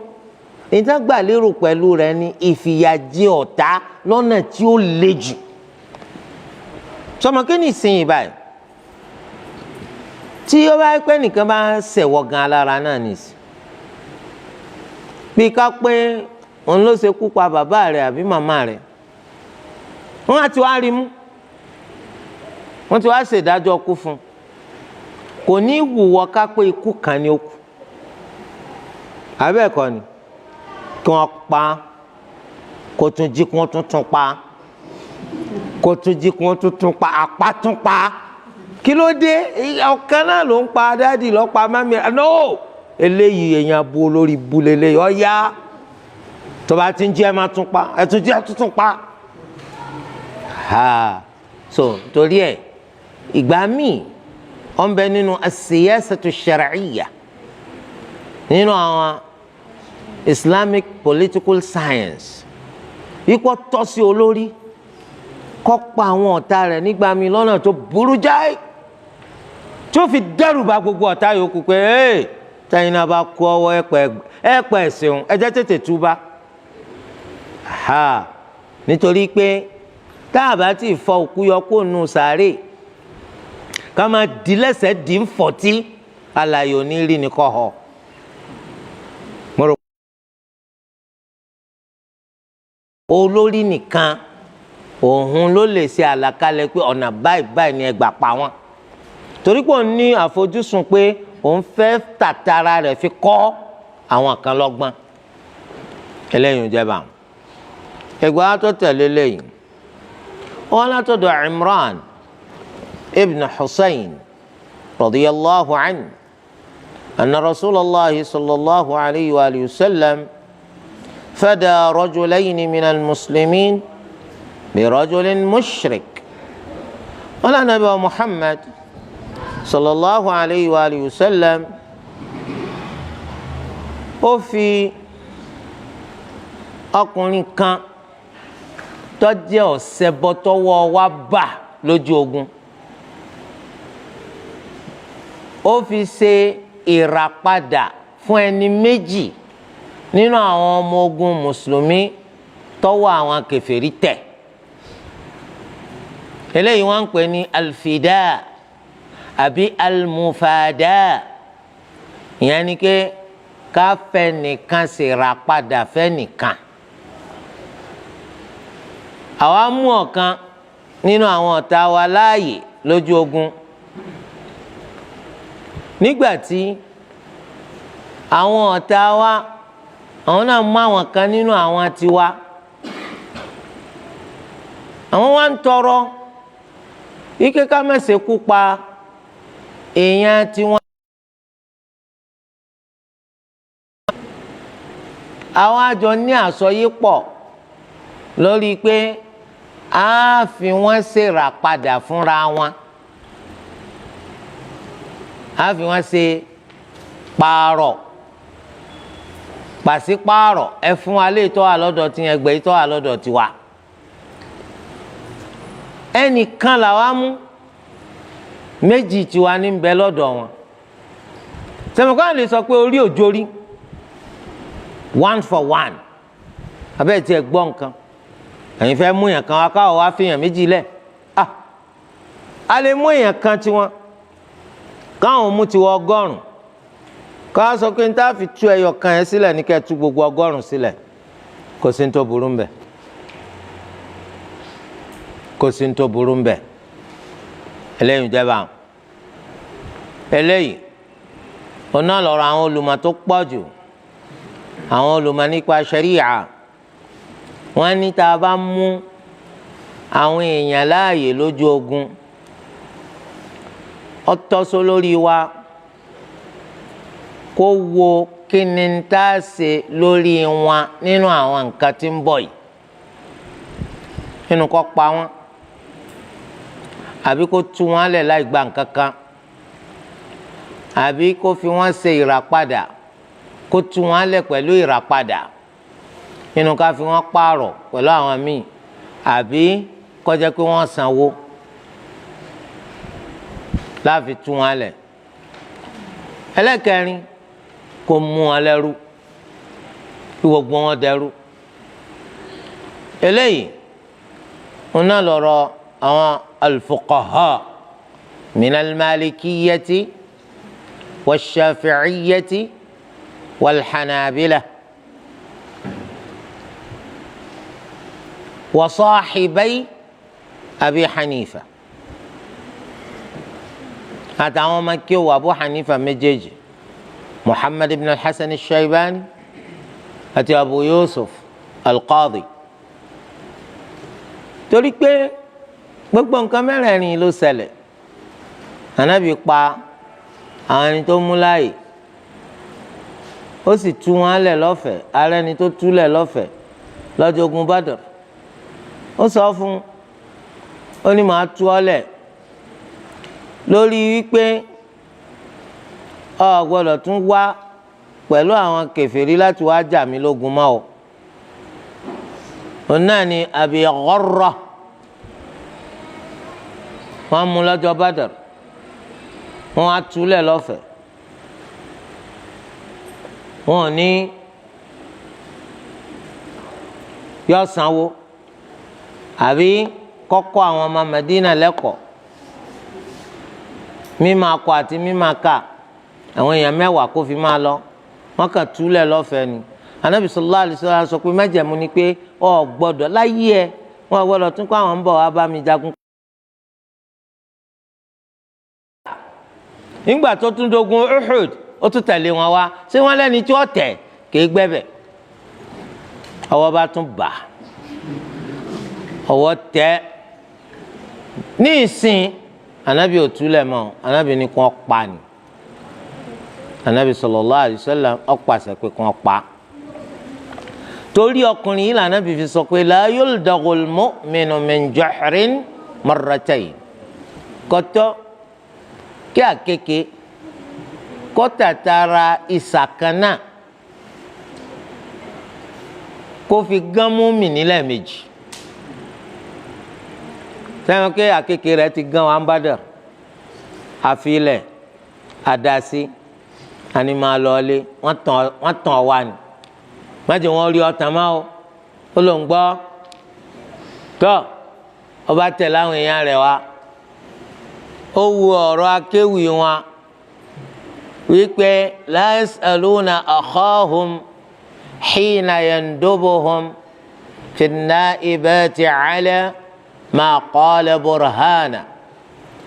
ìtàgbà lérò pẹ̀lú rẹ̀ ní ìfìyàjẹ ọ̀tá lọ́nà tí ó le jù. Sọmọ kí ni ìsinyìí báyìí tí ó bá pẹ́ nìkan bá ń ṣẹ̀wọ̀ gan alára náà nìsí, bí ká pé òun ló ṣe kú pa bàbá rẹ̀ àbí màmá rẹ̀, wọ́n á ti wá rí mú, wọ́n ti wá ṣèdájọ́ kú fún un, kò ní wùwọ́ ká pé ikú kan ni ó kú, àbẹ́ẹ̀kọ́ ni kí wọ́n pa, kó tún jí kí wọ́n tún tún pa, kó tún jí kí wọ́n tún tún pa, àpá tún pa, kí ló dé? Ọ̀kan náà ló ń pa dádì ló pa mami. No, eléyìí èèyàn bu olórí bu lélẹ́yìí, ọ̀ya tó bá ti ń jí ẹ máa tún pa, ẹ tún jí ẹ tún tún pa. Ha, so torí ẹ ìgbà míì wọ́n bẹ nínú as-siyasatu ash-shar'iyya, nínú àwọn Islamic political science, ikú tọ́ sí olórí kó pa àwọn ọ̀tá rẹ̀ nígbà mi lọ́nà tó burú jáì tí ó fi dẹ́rù bà gbogbo ọ̀tá yòókù pé ee tẹ́yìn náà bá kú ọwọ́ ẹ̀pẹ̀ ẹ̀sìn ẹ jẹ́ tètè túbá. Ha, nítorí pé tá a bá ti fọ òkú yọ kó nù sàárè ká máa di lẹ́sẹ̀ di ń fọ̀tí alàyè òní rí ni kọ́ họ. Mo rò olórí nìkan òun ló lè ṣe àlàkalẹ̀ pé ọ̀nà báyìí báyìí ni ẹ gbà pa wọ́n, torí pé òun ní àfojúsùn pé òun fẹ́ tàtàrà rẹ̀ fi kọ́ àwọn kan lọ́gbọ́n. Eléyìí ń jẹba ẹgbẹ́ tó tẹ̀lé lẹ́yìn wọn látọ̀dọ̀ Imran ibn Husayn radiyallahu anhu anna rasulallah sallallahu alayhi wa sallam fada rajulayni minal muslimin birajulin mushrik. Wọn lànà bí wa Muhammad sallallahu alayhi wa sallam ó fi ọkùnrin kan tó jẹ́ ọ̀ṣẹbọ tọ́wọ́ wa bà lójú ogun, ó fi ṣe ìràpadà fún ẹni méjì nínú àwọn ọmọ ogun mùsùlùmí tọ́wọ́ àwọn kèfèrí tẹ̀. Eléyìí wọ́n ń pè ní alfida àbí almufada, ìyẹn ni pé ká fẹ́ nìkan ṣèràpadà fẹ́ nìkan. Àwa mú ọ̀kan nínú àwọn ọ̀tá wa láàyè lójú ogun, nígbà tí àwọn ọ̀tá wa àwọn náà mú àwọn kan nínú àwọn tiwa, àwọn wa ń tọrọ ike ká má ṣe kú pa èèyàn tiwọn. Àwọn àjọ ní àsọyípọ̀ lórí pé a fi wọ́n ṣèrà padà fúnra wọn, a fi wọ́n ṣe pààrọ̀ pàṣípààrọ̀, ẹ fún wa lè tọ́ àlọ́dọ̀ tí ẹgbẹ́ yìí tọ́ àlọ́dọ̀ tiwa. Ẹnìkan làwa mú, méjì tiwa ní bẹ lọ́dọ̀ wọn. Sẹ̀mọ̀kọ́ lè sọ pé orí òjòrí 1 for 1, abẹ́ẹ̀ tí ẹ gbọ́ nǹkan, ẹ̀yin fẹ́ mú èèyàn kan wá káwọ́ wá fìyàn méjì lẹ̀. A lè mú èèyàn kan tiwọn káwọn mú tiwọn 100, káwọn sọ pé n tá fi tú ẹyọ kan yẹn sílẹ̀ ní kẹ́ tú gbogbo 100 sílẹ̀, kò sí ní tó burú ńbẹ̀, kò sí ní tó burú ńbẹ̀. Eléyìí jẹba eléyìí ọ̀nà lọ́rọ̀ àwọn olùmọ̀ tó pọ̀ jù, àwọn olùmọ̀ nípa ṣẹ̀ríà, wọ́n ní tá a bá mú àwọn èèyàn láàyè lójú ogun, ó tọ́ sólórí wa kó wo kí ni tá a ṣe lórí wọn nínú àwọn nǹkan tí ń bọ̀ yìí, nínú kó pa wọ́n àbí kó tú wọn lẹ̀ láì gba nǹkan kan, àbí kó fi wọ́n ṣe ìràpadà, kó tú wọn lẹ̀ pẹ̀lú ìràpadà, nínú ká fi wọ́n pààrọ̀ pẹ̀lú àwọn míì, àbí kọjá pé wọ́n sanwó láàfin tú wọn lẹ̀. Ẹlẹ́kẹrin, kó mú wọn lẹ́rú, kí gbogbo wọn dẹrú. Eléyìí wọn náà lọ́rọ̀ àwọn al-fuqaha min al-malikiyyati wash-shafi'iyyati wal-hanabila wa sahibay Abi Hanifa àtàwọn ọmọ kí o Abu Hanifa méjèèjì, Muhammad ibn al-Hasan al-Shaybani àti Abu Yusuf al-Qadi. Torí pé gbogbo nǹkan mẹ́rẹ̀ẹ̀rin ló ṣẹlẹ̀. Ànábì pa àwọn ẹni tó mú láàyè, ó sì tú wọn lẹ̀ lọ́fẹ̀ẹ́. Ara ẹni tó tú lẹ̀ lọ́fẹ̀ẹ́ lọ́jọ́ ogun Badr, ó sọ fún ó ní màá tú ọ lẹ̀ lórí wípé ọ gbọ́dọ̀ tún wá pẹ̀lú àwọn kèfèrí láti wá jà mí lógun mọ́ o. Òun náà ni Abi Gharra, wọ́n mú lọ́jọ́ Badr, wọ́n á túlẹ̀ lọ́fẹ̀ẹ́. Wọ́n ò ní yọ sanwó àbí kọ́kọ́ àwọn ọmọ Madina lẹ́kọ̀ọ́ mímọ akọ àti mímọ ká àwọn èèyàn mẹ́wàá kó fi máa lọ. Wọ́n kàn túlẹ̀ lọ́fẹ̀ẹ́ ni. Anabi sallallahu alaihi wasallam sọ pé májẹ̀mú ni pé ọ gbọ́dọ̀ láyé ẹ, wọ́n gbọ́dọ̀ tún kó àwọn ń bọ̀ wá bá mi jagun. Nígbà tó tún dogun Uhud, ó tún tẹ̀lé wọn wá. Ṣé wọ́n lẹ́ni tí ó tẹ̀ kéé gbẹ́bẹ̀? Ọwọ́ bá tún bà, ọwọ́ tẹ̀. Ní ìsìn anabi ò túlẹ̀ mọ́, anabi ní kó pa ni. Anabi sallallahu alaihi wasallam ó pàṣẹ pé kó pa. Torí ọkùnrin yìí lànàbì fi sọ pé la yuldaghul mu'minu min juhrin marratayn. Kọtọ kí àkekèé kọtàtàrà ìsàkánná kó fi gán mùmínì lẹ́ẹ̀mejì. Sẹ́wọ̀n kí àkekèé rẹ̀ ti gán wa ń Badr, àfilẹ̀ àdásí àni máa lọ ilé, wọ́n tàn wá ni. Májè wọn rí ọtàn máa o, ó ló ń gbọ́. Tọ́ ọba tẹ̀ láwọn èèyàn rẹ̀ wá, ó wu ọ̀rọ̀ akéwì wọn wípé la yas'aluna akhahum hina yandubuhum fi an-na'ibati ala ma qala burhana.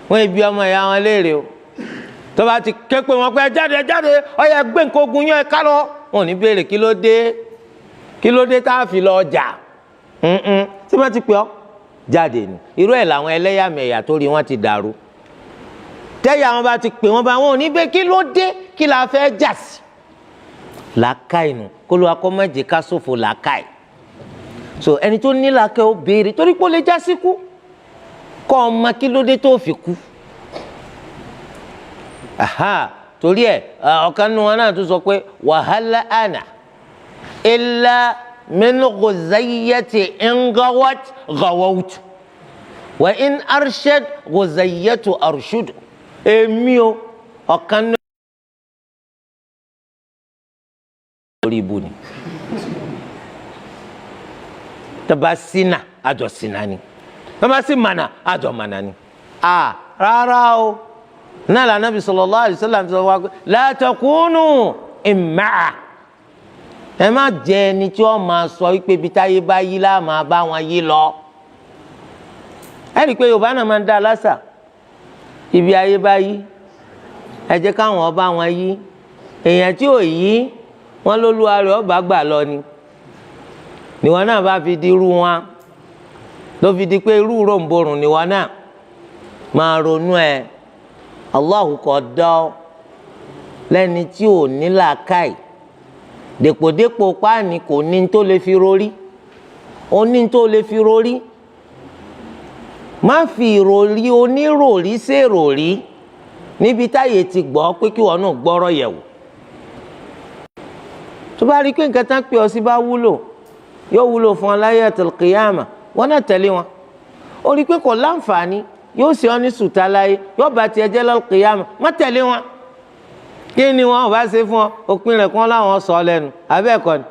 Wọ́n ibi ọmọ ìyá wọn léèrè o, tó bá ti ké pé wọn pé jáde jáde, ó yá gbé nǹkan ogun yẹn ká lọ. Wọn ò ní béèrè kí ló dé, kí ló dé tá a fi lọ jà. Tí wọ́n ti pè ọ́ jáde ni. Irú ẹ̀ làwọn ẹlẹ́yàmẹ̀yà tó rí wọn ti dàrú. Tẹ́yà wọn bá ti pè wọn bá wọn ò ní bẹ́ẹ̀ kí ló dé, kí la fẹ́ jà sí. Làákàyè nù, kó ló wa kọ́ má jẹ́ ká ṣòfò làákàyè. So ẹni tó ní làákàyè ó béèrè torí pé ó lè já sí kú. Kọ́ ọ ma kí ló dé tó fi kú. Torí ẹ ọ̀kan nu wọn náà tún sọ pé wàhálà àná illa min ghuzayyati in gawat gawawtu wa in arshad ghuzayyatu arshudu. Èmi o, ọ̀kan nu lórí ibu ni. Tọba sínà àjọ sínà ni, tọba sí mànà àjọ mànà ni. A rárá o, náà la Nabi sallallahu alaihi wasallam sọ wá pé la takunu imma'a. Ẹ má jẹ ẹni tí wọ́n máa sọ wípé ibi táyé bá yí lá máa bá wọn yí lọ. Ẹ rí i pé Yorùbá náà máa ń dá lásà, ibi ayé bá yí ẹ jẹ́ káwọn ọba wọn yí. Èèyàn tí ò yí wọn lólúwa rẹ̀ ọba gbà lọ ni. Níwọ̀n náà bá fi di irú wọn, ló fi di pé irú ròǹborùn níwọ̀n náà máa ronú ẹ. Allahu kò dá ọ lẹ́ni tí ò ní làákàyè, dèpòdépò páàní kò ní tó lè fi rorí, ó ní tó lè fi rorí. Má fi ìròrí oníròrí ṣèròrí níbi táyé ti gbọ́ pé kí wọn náà gbọ́rọ̀ yẹ̀wò. Tó bá rí i pé nǹkan tán pé ọ sí bá wúlò, yóò wúlò fún ọ láyé àtàlùkìyàmà, wọn náà tẹ̀lé wọn. Ó rí i pé kò láǹfààní, yóò ṣe ọ́ ní sùtá láyé, yóò bá tiẹ̀ jẹ́ lọ́kìyàmù. Má tẹ̀lé wọn. Kí ni wọn ò bá ṣe fún ọ? Òpin rẹ̀ kán láwọn sọ ọ lẹ́nu, abẹ́ẹ̀kọ́ ni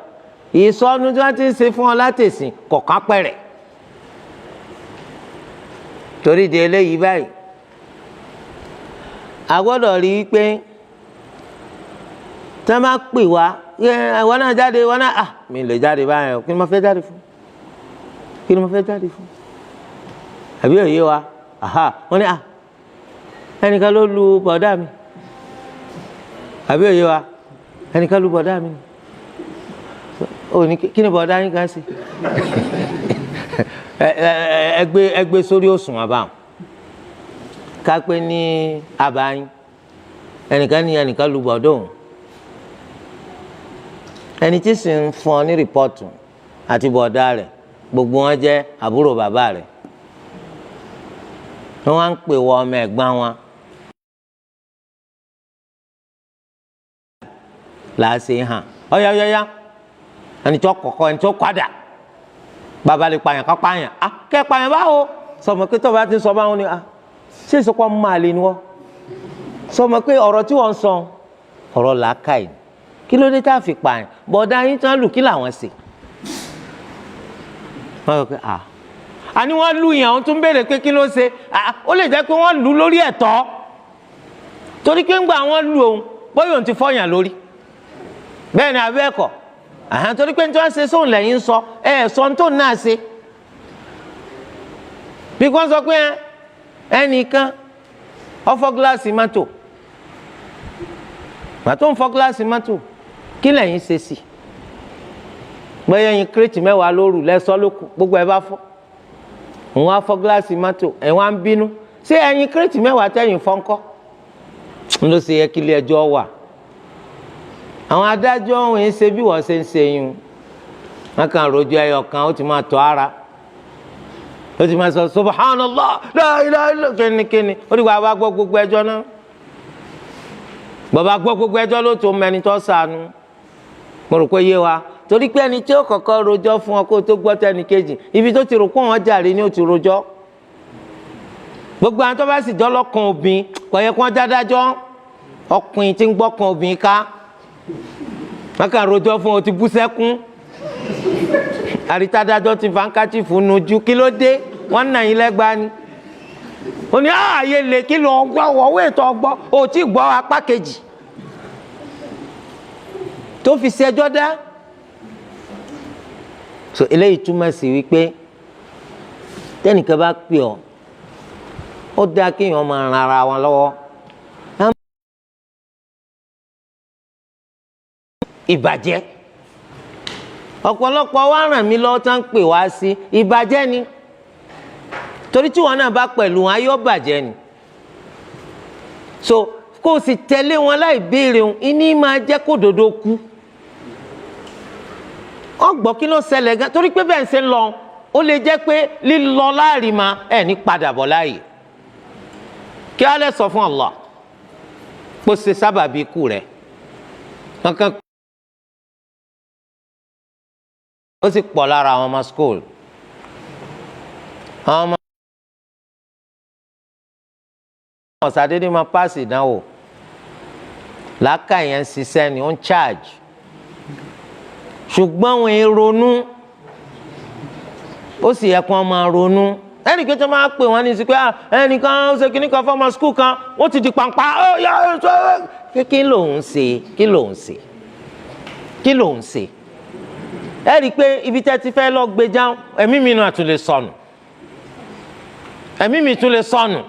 ìsọnu tí wọ́n ti ń ṣe fún ọ látẹ̀sìn kọ̀ọ̀kan pẹ̀rẹ̀. Torí di eléyìí báyìí, a gbọ́dọ̀ rí i pé tí wọ́n bá pè wá, ìwọ náà jáde, ìwọ náà, mi lè jáde báyìí. Kí ni mo fẹ́ jáde fún? Kí ni mo fẹ́ jáde fún? Àbí òye wa? Wọ́n ní ẹnìkan ló lu bọ̀dá mi. Àbí òye wa? Ẹnìkan lu bọ̀dá mi. Ó ní kí ni bọ̀dá yín kan sí? Ẹgbẹ́ sórí òṣùwọ̀n báwọn. Kápẹ́ ní abayín, ẹnìkan ní ẹnìkan lu bọ̀dá òun. Ẹni tí sì ń fún ọ ní rìpọ́tù àti bọ̀dá rẹ̀, gbogbo wọn jẹ́ àbúrò bàbá rẹ̀. Wọ́n wá ń pè wọ ọmọ ẹ̀gbọ́n wọn. Làásì hàn ọ̀yọ̀yọ̀yà, ẹni tó kọ̀kọ́, ẹni tó kọ́dà, bàbá lè pààyàn ká pààyàn. Kẹ́ pààyàn báwo? Sọmọ pé tó bá ti ń sọ báwọn ni, ṣé ìsọpọ̀ máa lè ni wọ́n? Sọmọ pé ọ̀rọ̀ tí wọ́n ń sọ ọ̀rọ̀ làákàyè. Kí ló dé tá a fi pààyàn? Bọ̀dá yín tán lù, kí làwọn ṣe? Wọ́n sọ pé àní wọ́n lù yàn, wọ́n tún béèrè pé kí ló ṣe. Ó lè jẹ́ pé wọ́n lù lórí ẹ̀tọ́, torí pé ńgbà wọ́n lù òun, bóyá òun ti fọyàn lórí. Bẹ́ẹ̀ ni abẹ́ ẹ̀kọ́, torí pé tí wọ́n ṣe sóun lẹ́yìn sọ, ẹ̀ sọ tó náà ṣe. Bí wọ́n sọ pé ẹnìkan ó fọ́ gíláàsì mọ́tò, màtó ń fọ́ gíláàsì mọ́tò, kí lẹ́yìn ṣe sí? Bóyá ẹyin kírètì mẹ́wàá lóru lẹ́sọ́ lóko, gbogbo ẹ bá fọ́. Òun á fọ́ gíláàsì mọ́tò, ẹ̀ wá ń bínú. Ṣé ẹyin kírètì mẹ́wàá tẹ̀yìn fọ́nkọ́? Ń ló ṣe yẹ kí ilé ẹjọ́ wà. Àwọn adájọ́ òun ń ṣe bí wọ́n ṣe ń ṣe yun. Wọ́n kàn rojú ẹyọ kan, ó ti máa tọ́ ara. Ó ti máa sọ subhanallah, la ilaha illa kínníkínní. Ó dìgbà bá gbọ́ gbogbo ẹjọ́ náà. Bàbá gbọ́ gbogbo ẹjọ́ ló tó mẹni tó sànú. Mo rò pé yé wa. Torí pé ẹni tí ó kọ́kọ́ rojọ́ fún ọ kó tó gbọ́ tẹni kejì, ibi tó ti rò pé wọ́n jàre ni ó ti rojọ́. Gbogbo àwọn tó bá sì jọ́ lọ́kàn obìnrin, kò yẹ kó wọ́n dádájọ́. Ọkùnrin tí ń gbọ́kàn obìnrin ká, wọ́n kàn rojọ́ fún ọ, ti bú sẹ́kún. Àrítádájọ́ ti fankachifu nujú, kí ló dé? Wọ́n nà yín lẹ́gbàá ni. Ó ní ààyè lè kí lọ gbọ́, wọ́wọ́ ètò ọgbọ́, ò tí gbọ́ apá kejì tó fi ṣẹjọ́ dá. So eléyìí túmọ̀ sí wípé tẹ́nìkan bá pè ọ́, ó dáa kéèyàn máa ran ara wọn lọ́wọ́. Ìbàjẹ́ ọ̀pọ̀lọpọ̀ wá ràn mí lọ́wọ́ tá ń pè wá sí ìbàjẹ́ ni, torí tí wọn náà bá pẹ̀lú wọn ayọ́ bàjẹ́ ni. So kó o sì tẹ̀lé wọn láì béèrè òun, ìní máa jẹ́ kó dodo kú. Ọgbọ́n kí ló ṣẹlẹ̀ gan, torí pé bẹ́ẹ̀ ń ṣe ń lọ, ó lè jẹ́ pé lílọ láàrin ma ẹ̀ ní padà bọ̀ láàyè. Kí á lè sọ fún Allah kó ṣe sábàbí ikú rẹ̀ kankan. Ó sì pọ̀ lára àwọn ọmọ school, àwọn ọmọ ọ̀sàdédé máa páàsì ìdánwò, làákà yẹn ń ṣiṣẹ́ ni ó ń charge, ṣùgbọ́n wọn ń ronú, ó sì yẹ kí wọ́n máa ronú. Ẹnìkan tó máa pè wọ́n ní sí pé ẹnìkan ó ṣe kíní kan fọ́mọ skul kan, ó ti di pàǹpá, ó yá ẹ kí lòun ṣe, kí lòun ṣe, kí lòun ṣe. Ẹ rí i pé ibi tẹ́ ti fẹ́ lọ gbé jáun, ẹ̀mí mi náà tún lè sọnù, ẹ̀mí mi tún lè sọnù.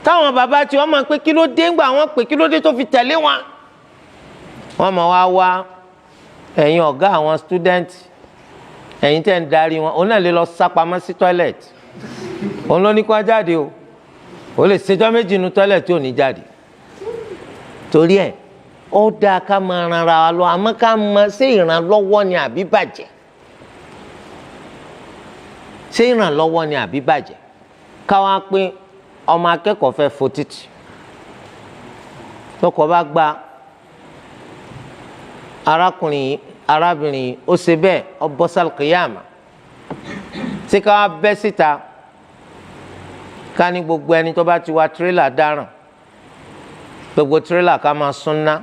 Táwọn bàbá tí wọ́n máa pé kí ló dé ńgbà wọ́n pé kí ló dé tó fi tẹ̀lé wọn. Wọ́n máa wá wá ẹ̀yin ọ̀gá àwọn student, ẹ̀yin tẹ́ ń darí wọn, òun náà lè lọ sápamọ́ sí toilet. Òun ló ní kó jáde o, ó lè ṣèjọ́ méjì nu toilet tí ò ní jáde. Torí ẹ̀ ó dáa ká máa ran ara wa lọ, àmọ́ ká mọ ṣé ìrànlọ́wọ́ ni àbí bàjẹ́, ṣé ìrànlọ́wọ́ ni àbí bàjẹ́. Káwá pé ọmọ akẹ́kọ̀ọ́ fẹ́ fo títì, lọ́kọ̀ bá gba arákùnrin yìí, arábìnrin yìí, ó ṣe bẹ́ẹ̀, ó bọ́ sálùkìyàmà. Ṣé káwá bẹ́ síta Ká ní gbogbo ẹni tó bá ti wa tírélà dáràn, gbogbo tírélà ká máa súnná.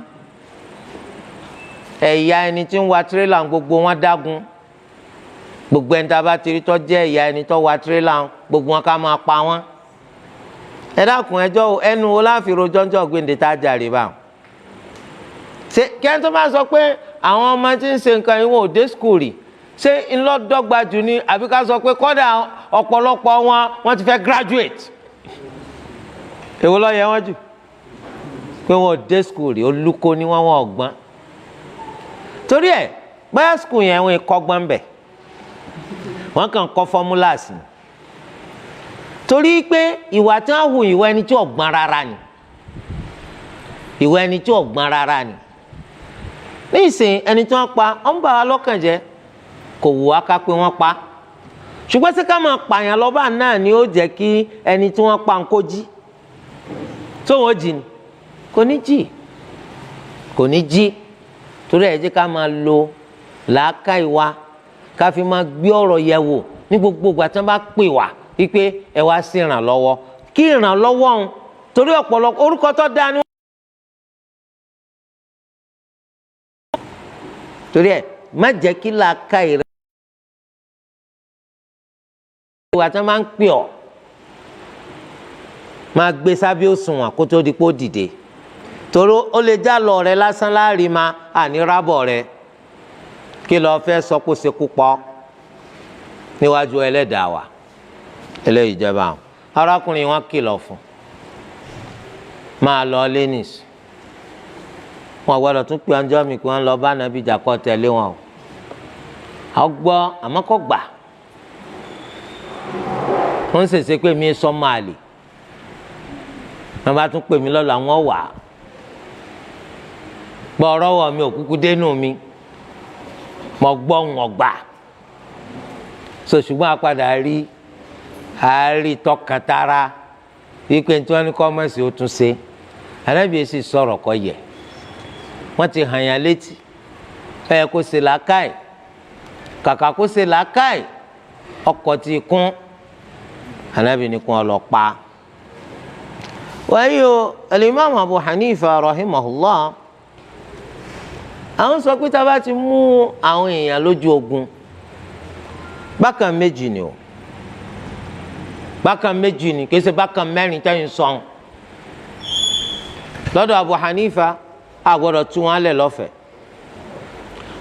Ẹ̀yà ẹni tí ń wa tírélà gbogbo wọn dágun. Gbogbo ẹni tá a bá ti rí tó jẹ́ ẹ̀yà ẹni tó wa tírélà gbogbo wọn ká máa pa wọn. Ẹ dákun, ẹjọ́ ẹnu wo láfi rojọ́ gbèǹde tá a jàre bá wọn? Ṣé kí ẹni tó bá sọ pé àwọn ọmọ tí ń ṣe nǹkan yìí wọn ò dé skul rí, ṣé ńlọdọ́gba jù ni, àbí ká sọ pé kọ́dà ọ̀pọ̀lọpọ̀ wọn wọ́n ti fẹ́ graduate? Èwo ló yẹ wọ́n jù? Pé wọn ò dé skul rí, olùkọ́ ni wọ́n, wọn ọ̀gbọ́n. Torí ẹ̀ bóyá skul yẹn wọn kọ́gbọ́n bẹ̀, wọ́n kàn kọ́ formulas ni. Torí pé ìwà tí wọ́n hù, ìwà ẹni tí ọ̀gbọ́n rárá ni, ìwà ẹni tí ọ̀gbọ́n rárá ni. Nísìnyí, ẹni tí wọ́n pa ọ́n ń bà wá lọ́kàn jẹ́, kò wù wá ká pé wọ́n pa. Ṣùgbọ́n sí ká máa pààyàn lọ́ba náà ni ó jẹ́ kí ẹni tí wọ́n pa ń kó jí? Tó wọ́n jí ni? Kò ní jí, kò ní jí. Torí ẹ̀ jẹ́ ká máa lo làákàyè wa, ká fi máa gbé ọ̀rọ̀ yẹ̀ wò ní gbogbo ìgbà tí wọ́n bá pè wá wípé ẹ wá sí ìrànlọ́wọ́. Kí ìrànlọ́wọ́ ọ̀hún, torí ọ̀pọ̀lọpọ̀ orúkọ tó dáa ni. Torí ẹ má jẹ́ kí làákàyè rẹ ìwà tí wọ́n máa ń pè ọ́ máa gbé sábẹ́ òṣùwọ̀n kó tó di pé ó dìde. Torí ó lè já lọ rẹ lásán láàrin ma àní rábọ̀ rẹ. Kí lọ́ọ́ fẹ́ sọ kó ṣekú pọ̀ níwájú ẹlẹ́dàá wa? Eléyìí jẹba àwọn arákùnrin wọn kìlọ̀ fún máa lọ lẹ́nìs. Wọn gbọ́dọ̀ tún pé ọjọ́ mi kí wọ́n lọ bá nàbí jà kọ́ tẹ̀lé wọn o. Àwọn gbọ́ àmọ́ kọ́ gbà. Wọ́n ń ṣèṣe pé mi sọ máa lè wọ́n bá tún pè mí lọ́la, wọ́n wà á gbọ́ ọ̀rọ̀ wọ̀ mi ò kúkú dénú mi, mo gbọ́ wọn gbà. So ṣùgbọ́n a padà rí àárí tọkàntara wípé tí wọ́n ní kọ́ mọ̀sí ó tún ṣe. Ànábì sì sọ̀rọ̀ kọ́ yẹ, wọ́n ti hàn yàn létí ẹ kó ṣe làákàyè. Kàkà kó ṣe làákàyè, ọkọ̀ ti kún. Ànábì ní kún ọ lọ pa. Wáyé o, alimami Abu Hanifa rahimahullah, àwọn sọ pé tá a bá ti mú àwọn èèyàn lójú ogun, bákan méjì ni o, bákan méjì ni, kì í ṣe bákan mẹ́rin tẹ́yìn sọ̀n. Lọ́dọ̀ Abu Hanifa, a gbọ́dọ̀ tú wọn lẹ̀ lọ́fẹ̀ẹ́.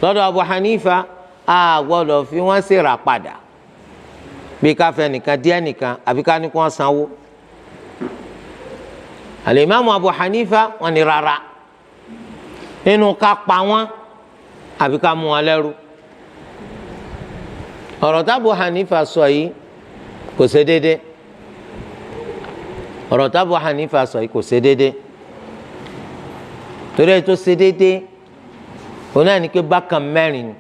Lọ́dọ̀ Abu Hanifa, a gbọ́dọ̀ fi wọ́n ṣèrà padà, bí ká fẹ́ nìkan díẹ̀ nìkan, àbí ká ní kí wọ́n sanwó. Al-Imam Abu Hanifa wọ́n ní rárá, nínú ká pa wọ́n àbí ká mú wọn lẹ́rú. Ọ̀rọ̀ tí Abu Hanifa sọ yìí kò ṣe déédé. Ọ̀rọ̀ tí Abu Hanifa sọ yìí kò ṣe déédé. Torí ẹ̀ tó ṣe déédé òun náà ní pé bákan mẹ́rin ni,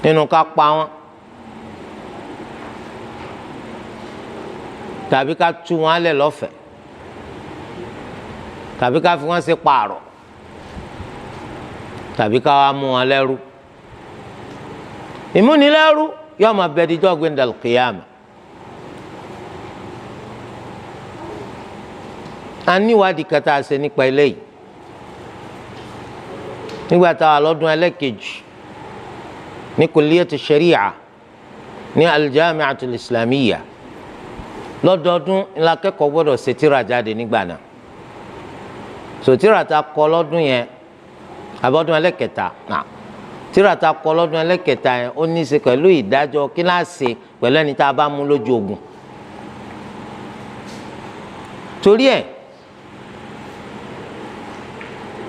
nínú ká pa wọ́n tàbí ká tú wọn lẹ̀ lọ́fẹ̀ẹ́ tàbí ká fi wọ́n ṣe pààrọ̀ tàbí ká wá mú wọn lẹ́rú. Ìmúnilẹ́rú yóò máa bẹ díjọ́ gbẹ̀ndàl kìyàmù. A níwádìí kan tá a ṣe nípa eléyìí nígbà tá a lọ́dún ẹlẹ́kejì ní kulliyatu sharia ní aljamiatul islamiyya. Lọ́dọọdún ńlá kẹ́kọ̀ọ́ gbọ́dọ̀ ṣe tírà jáde nígbà náà. Sòtírà ta kọ lọ́dún yẹn, àbọ̀dún ẹlẹ́kẹta náà, tírà ta kọ lọ́dún ẹlẹ́kẹta yẹn, ó ní í ṣe pẹ̀lú ìdájọ́ kíláàsì pẹ̀lú ẹni tá a bá mú lójú ogun. Torí ẹ̀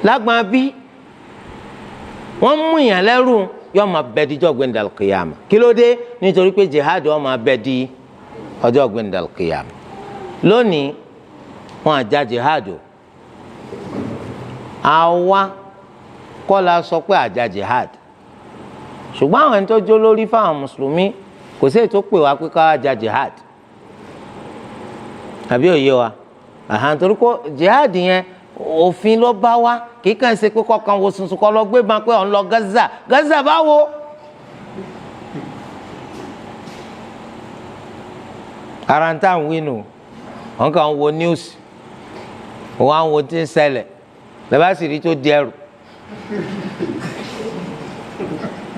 lágbọn bí wọ́n mú yàn lẹ́rù, yóò máa bẹ díjọ́ gbẹ̀ndàl kìyàmà. Kí ló dé? Nítorí pé jihad ó máa bẹ di ọjọ́ gbẹ̀ndàl kìyàmà. Lónìí wọn àjà jihad o. Àwa kọ́ la sọ pé àjà jihad, ṣùgbọ́n àwọn ẹni tó jó lórí fáwọn mùsùlùmí kò sí èyí tó pè wá pé ká wá jà jihad, àbí òye wa? Àhàn, torí kó jihad yẹn òfin ló bá wá, kì í kàn ṣe pé kọkàn wo sunsun kọ́ lọ gbé ban pé ọ̀n lọ Gaza. Gaza báwo? Ara ń tà ń wí nù, wọn kàn ń wo news, wọn á wo tí ń ṣẹlẹ̀, lẹ́bàá sì rí tó di ẹrù.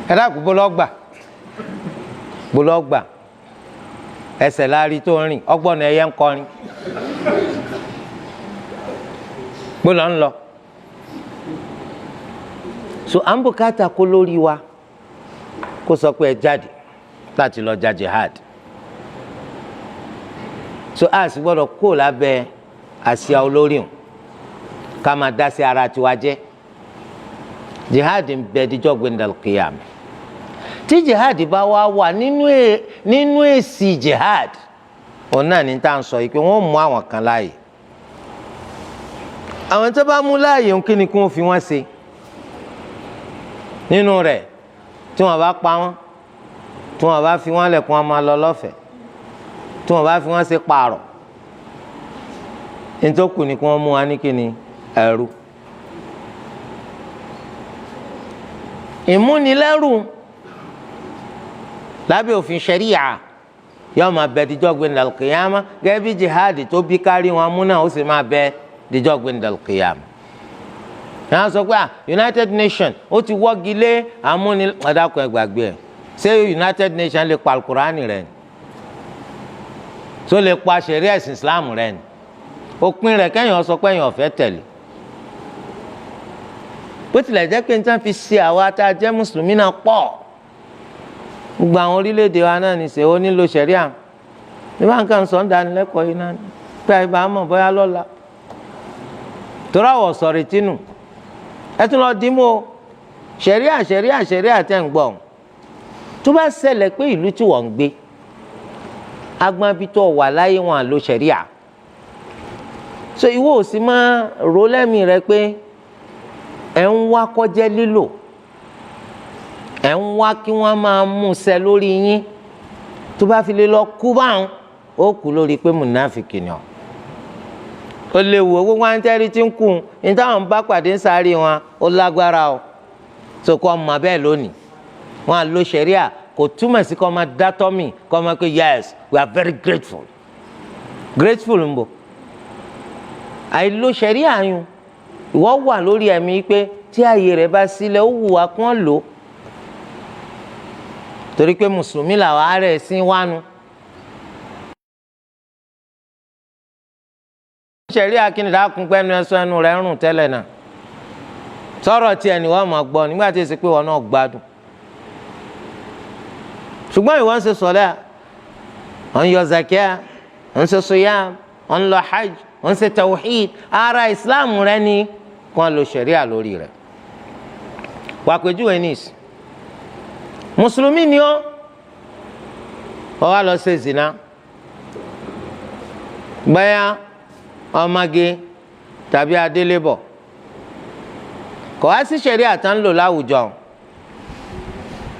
Ẹ dákun, bó lọ́gbà ẹsẹ̀ láàrin tó ń rìn, ọgbọ́n ẹyẹ ń kọrin, bó lọ́ ń lọ. So à ń bùkátà kó lórí wa kó sọ pé ẹ jáde láti lọ ja jihad. So a sì gbọ́dọ̀ kó lábẹ́ àsíá olórí hàn ká máa dá sí ara tiwa jẹ́. Jihad ń bẹ díjọ́ gbẹndàl kìyàm. Tí jihad bá wá wà nínú èsì jihad, òun náà ní tá à ń sọ yìí pé wọ́n mú àwọn kan láàyè. Àwọn tó bá mú láàyè ń, kí ni kí wọ́n fi wọ́n ṣe nínú rẹ̀? Tí wọ́n bá pa wọ́n, tí wọ́n bá fi wọ́n lẹ̀ kí wọ́n máa lọ lọ́fẹ̀ẹ́, tí wọ́n bá fi wọ́n ṣe pààrọ̀, nítòkù ni kí wọ́n mú wa ní kíni? Ẹrú. Ìmúnilẹ́rù lábẹ́ òfin ṣẹ̀ríyà yóò máa bẹ díjọ́ gbẹ̀ndàl kìyàmá, gẹ́gẹ́ bí jihad tó bí kárí wọn mú náà ó sì máa bẹ díjọ́ gbẹ̀ndàl kìyàmá. Yàrá sọ pé United Nations ó ti wọ́gi lé àmúni ọ̀dàkùn, ẹgbàgbé ẹ̀. Ṣé United Nations lè pa alukurani rẹ̀ ni? Tó lè pa ṣẹ̀ríà ẹ̀sìn Islam rẹ̀ ni? Òpin rẹ̀ kẹ́yìn sọ pé ẹ̀yìn ọ̀fẹ́ tẹ̀lé. Bó tilẹ̀ jẹ́ pé níta fi ṣe àwa tá a jẹ́ mùsùlùmí náà pọ̀, gbogbo àwọn orílẹ̀-èdè wa náà ní ṣe ó nílò ṣẹ̀ríà. Nígbà nǹkan sọ̀ ń dánilẹ́kọ̀ọ́ yìí náà pé àyíbá mọ̀ bóyá lọ́la torí àwọ̀ sọ̀rọ̀ ìtinú ẹ tún lọ dì mú o. Ṣẹ̀ríà, ṣẹ̀ríà, ṣẹ̀ríà tẹ̀ ń gbọ́, tó bá ṣẹlẹ̀ pé ìlú tí wọ́n ń gbé, agbọn bí tó wà láyé, wọn à lo ṣẹ̀ríà, so ìwọ ò sì máa rò lẹ́mìí rẹ pé ẹ̀ ń wá kọjẹ́ lílò, ẹ̀ ń wá kí wọ́n máa mú ṣẹ lórí yín, tó bá fi lè lọ kú báwọn, ó kú lórí pé mùnáfìkì ni ọ́. Ó léwu. Owó wọn tẹ́rí tí ń kú ní táwọn bá pàdé ń sáré wọn, ó lágbára o. So kọ́ ọmọ bẹ́ẹ̀ lónìí, wọn à lo ṣẹ̀ríà kò túmọ̀ sí kọ́ ọmọ dátọ́mì, kọ́ ọmọ pé yes, we are very grateful. Grateful ń bọ̀ àìlo ṣẹ̀ríà yun. Ìwọ wà lórí ẹ̀mí pé tí ààyè rẹ̀ bá sílẹ̀, ó wù wá kí wọ́n lò ó, torí pé mùsùlùmí làwọn ará ẹ̀sìn wánu. Ṣẹ̀ríà kí ni? Dákun, pẹ́nu ẹ̀sọ́ ẹnu rẹ̀ ń rùn tẹ́lẹ̀ náà. Sọ̀rọ̀ tiẹ̀ ni wọ́n máa gbọ́ nígbà tí èsì pé wọ́n náà gbádùn, ṣùgbọ́n ìwọ ń ṣe sọ̀lẹ́, ọ̀ ń yọ zakia, ọ̀ ń ṣe siyam, ọ̀ ń lọ hajj, ọ̀ ń ṣe tawhid, ara islam rẹ ni kí wọ́n lo ṣẹ̀ríà lórí rẹ̀. Wàpèjúwe ní ìsìn, mùsùlùmí ni ọ́, ọ wá lọ ṣe zina, gbẹ́yà ọmọge tàbí adélébọ̀, kò wá sí ṣẹ̀ríà tá ń lò láwùjọ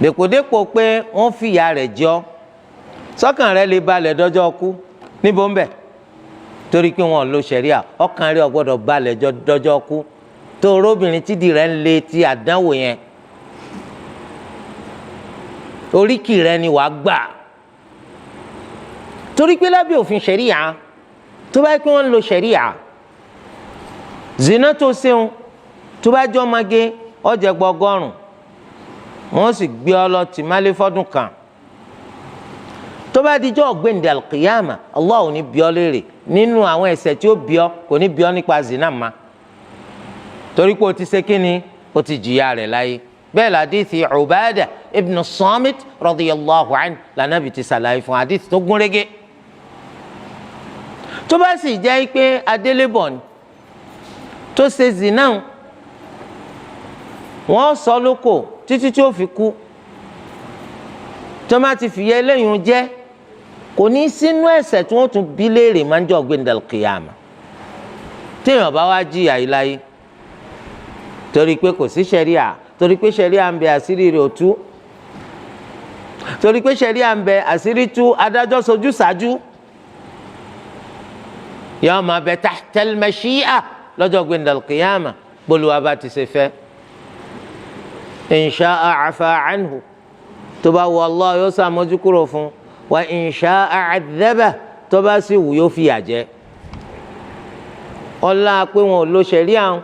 dèpòdépò pé wọ́n fìyà rẹ̀ jọ. Sọ́kàn rẹ̀ lè balẹ̀ dọ́jọ́ kú níbo ń bẹ̀? Torí pé wọ́n lo ṣẹ̀ríà, ọkàn rẹ̀ ò gbọ́dọ̀ balẹ̀ dọ́jọ́ kú tó róbìnrin tídìí rẹ̀ ń le ti àdánwò yẹn. Oríkì rẹ̀ ni wàá gbà, torí pé lábẹ́ òfin ṣẹ̀ríà, tó bá yẹ kí wọ́n ń lo ṣẹ̀ríà, zina tó ṣeun, tó bá jọ́ ọmọge, ọ̀jẹ̀ gbọgọ́rùn, wọ́n sì gbé ọ lọ tì má lé fọ́dún kan. Tó bá dijọ́ ọ̀gbẹ́ndẹ̀ alqiyama, Allah ò ní bi ọ́ léèrè nínú àwọn ẹ̀ṣẹ̀ tí ó bi ọ́, kò ní bi ọ́ nípa zina ma, torí pé o ti ṣe kíni? O ti jìyà rẹ̀ láyé. Bẹ́ẹ̀ làdíìsì Ubadah ibn Samit radiyallahu anhu lànàbì ti ṣàlàyé fún, àdíìsì tó gúnrégé. Tó bá sì jẹ́ pé adélébọ̀ ni tó ṣe zina, wọ́n sọ lóko títí tí ó fi kú. Tó má ti fìyà eléyìí jẹ́, kò ní sínú ẹ̀ṣẹ̀ tí wọ́n tún bí léèrè máa ń jọ gbẹndàl kìyàmà. Téèyàn bá wá jìyà yìí láyé torí pé kò sí ṣẹ̀ríà, torí pé ṣẹ̀ríà ń bẹ, àṣírí rẹ̀ ò tú, torí pé ṣẹ̀ríà ń bẹ, àṣírí tú, adájọ́ sojú ṣáájú, yóò máa bẹ tahtal mashi'a lọ́jọ́ gbẹndàl kìyàmà, bólúwa bá ti ṣe fẹ́. In sha'a afa anhu, tó bá wù Allah yóò ṣàmójúkúrò fún wa, in sha'a adhabahu. Tó bá sì wù, yóò fìyà jẹ. Ọlá pé wọn ò lo ṣẹ̀ríà wọn,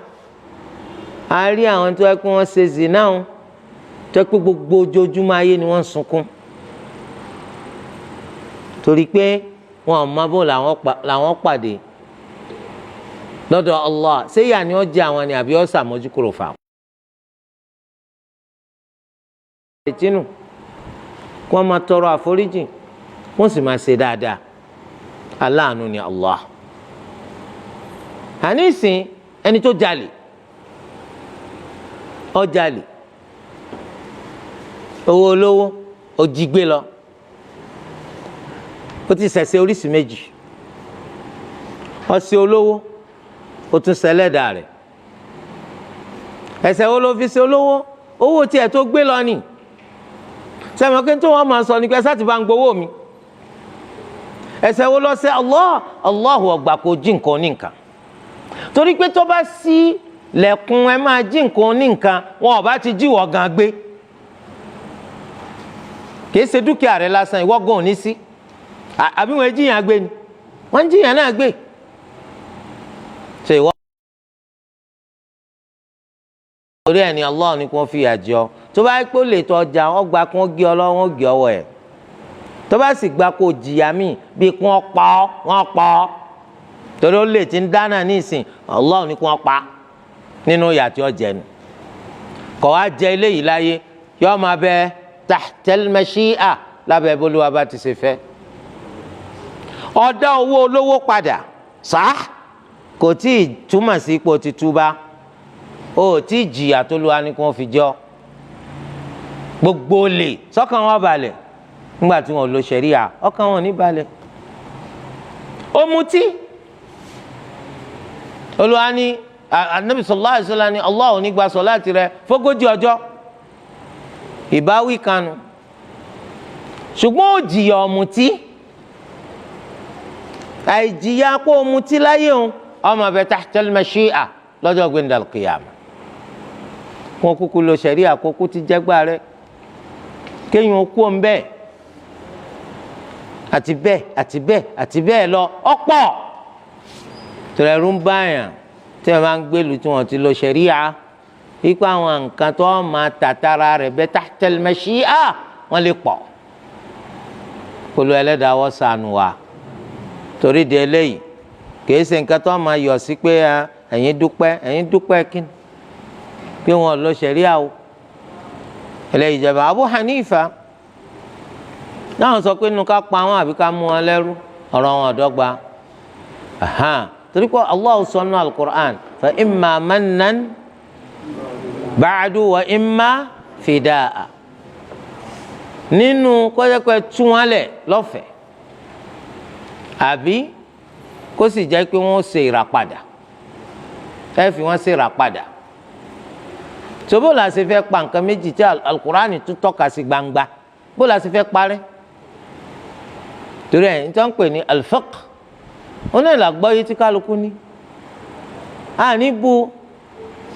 a rí àwọn tó yẹ kí wọ́n ṣe zina wọn, tó yẹ pé gbogbo ojoojúmọ́ ayé ni wọ́n ń sunkún torí pé wọn ò mọ bó làwọn pàdé lọ́dọ̀ Allah. Ṣé ìyà ni ó jẹ àwọn ni, àbí ó ṣàmójúkúrò fáwọn? Ìtinú kí wọ́n máa tọrọ àforíjì, wọ́n sì máa ṣe dáadáa. Aláàánú ni Allah. Àníìsín, ẹni tó jalè, ó jalè owó olówó, ó jí gbé lọ, ó ti ṣẹ̀ṣẹ̀ oríṣìí méjì. Ó ṣẹ̀ olówó, ó tún ṣẹlẹ́dàá rẹ̀. Ẹ̀ṣẹ̀ wo ló fi ṣe olówó? Owó tiẹ̀ tó gbé lọ ni. Sẹ́mi kí n tó wọ́n máa sọ ni pé ẹ̀sẹ̀ ti bá ń gbowó mi. Ẹ̀ṣẹ̀ wo ló ṣẹ̀ Allah? Allahu ọgbà kò jí nǹkan ní nǹkan, torí pé tó bá sí lẹ̀kùn ẹ máa jí nǹkan ní nǹkan, wọn ò bá ti jí wọ́ gan gbé. Kìí ṣe dúkìá rẹ lásán, ìwọ gan ò ní sí. Àbí wọn jíyàn gbé ni? Wọn jíyàn náà gbé. Ṣe ìwọ torí ẹ̀ ní Allah ní kí wọ́n fìyà jẹ. Tó bá pé ó lè tọ́ ọjà ọgbà, kí wọ́n gé ọ lọ́wọ́, wọ́n gé ọwọ́ ẹ̀. Tó bá sì gba kó jìyà míì bí kí wọ́n pa ọ́, wọ́n pa ọ́, torí ó lè ti ń dáná nísìn. Allah ní kí wọ́n pa nínú ìyà tí ó jẹ nu. Kọ̀ wá jẹ eléyìí láyé, yóò máa bẹ tahtal mashi'a, lábẹ́ bólúwa bá ti ṣe fẹ́. Ọ̀dá owó olówó padà sáà, kò tí ì túmọ̀ sí ipò títúbà. O tí ì jìyà tó lùwà ní kí wọ́n fi jọ́. Gbogbo lè sọ́kàn wọn balẹ̀ nígbà tí wọn ò lo ṣẹ̀ríà, ọkàn wọn ò ní balẹ̀. Ó mutí, Olúwa ní, Anabi sallallahu alaihi wasallam ní, Allah ò ní gba sọ̀láàtì rẹ fógójì ọjọ́. Ìbáwí kanu, ṣùgbọ́n ó jìyà ọ̀mùtí. Àìjìyà kó o mutí láyé òun, ọmọ bẹ tahtal mashi'a lọ́jọ́ gbẹ̀ndàl qiyamah. Wọn kúkú lo ṣẹ̀ríà, kókó ti jẹ́gbá rẹ, kéèyàn kú òun bẹ́ẹ̀, àti bẹ́ẹ̀, àti bẹ́ẹ̀, àti bẹ́ẹ̀ lọ. Ọ̀pọ̀ tẹ̀rẹ̀rù ń báyàn tí wọ́n máa ń gbèlú tí wọ́n ti lo ṣẹ̀ríà, ikú àwọn nǹkan tó máa tàtàrà rẹ̀ bẹ́ tahtal mashi'a, wọ́n lè pọ̀. Kólú Ẹlẹ́dàá wọ́n sànù wa. Torí di eléyìí, kìí ṣe nǹkan tó máa yọ̀ sí pé ẹ̀yin dúpẹ́, ẹ̀yin dúpẹ́ kí ni pé wọ́n lo ṣẹ̀ríà o. Eléyìí jẹba. Abu Hanifa náà sọ pé nínú ká pa wọn àbí ká mú wọn lẹ́rú, ọ̀rọ̀ wọn ọ̀dọ́gba, torí pé Allah sọ nínú al-Qur'an: fa imma mannan ba'du wa imma fidaa. Nínú kọ́jọ́pẹ́ tú wọn lẹ̀ lọ́fẹ̀ẹ́, àbí kó sì jẹ́ pé wọ́n ṣe ìràpadà, ẹ fi wọ́n ṣe ìràpadà. Tó bó la ṣe fẹ́ pa nǹkan méjì tí al-Qur'ani tún tọ́ka sí gbangba? Bó la ṣe fẹ́ parẹ́? Torí ẹ̀ ń tọ́ ń pè ní al-fiqh, ó náà làgbọ́yé tí kálukú ní. Àní bu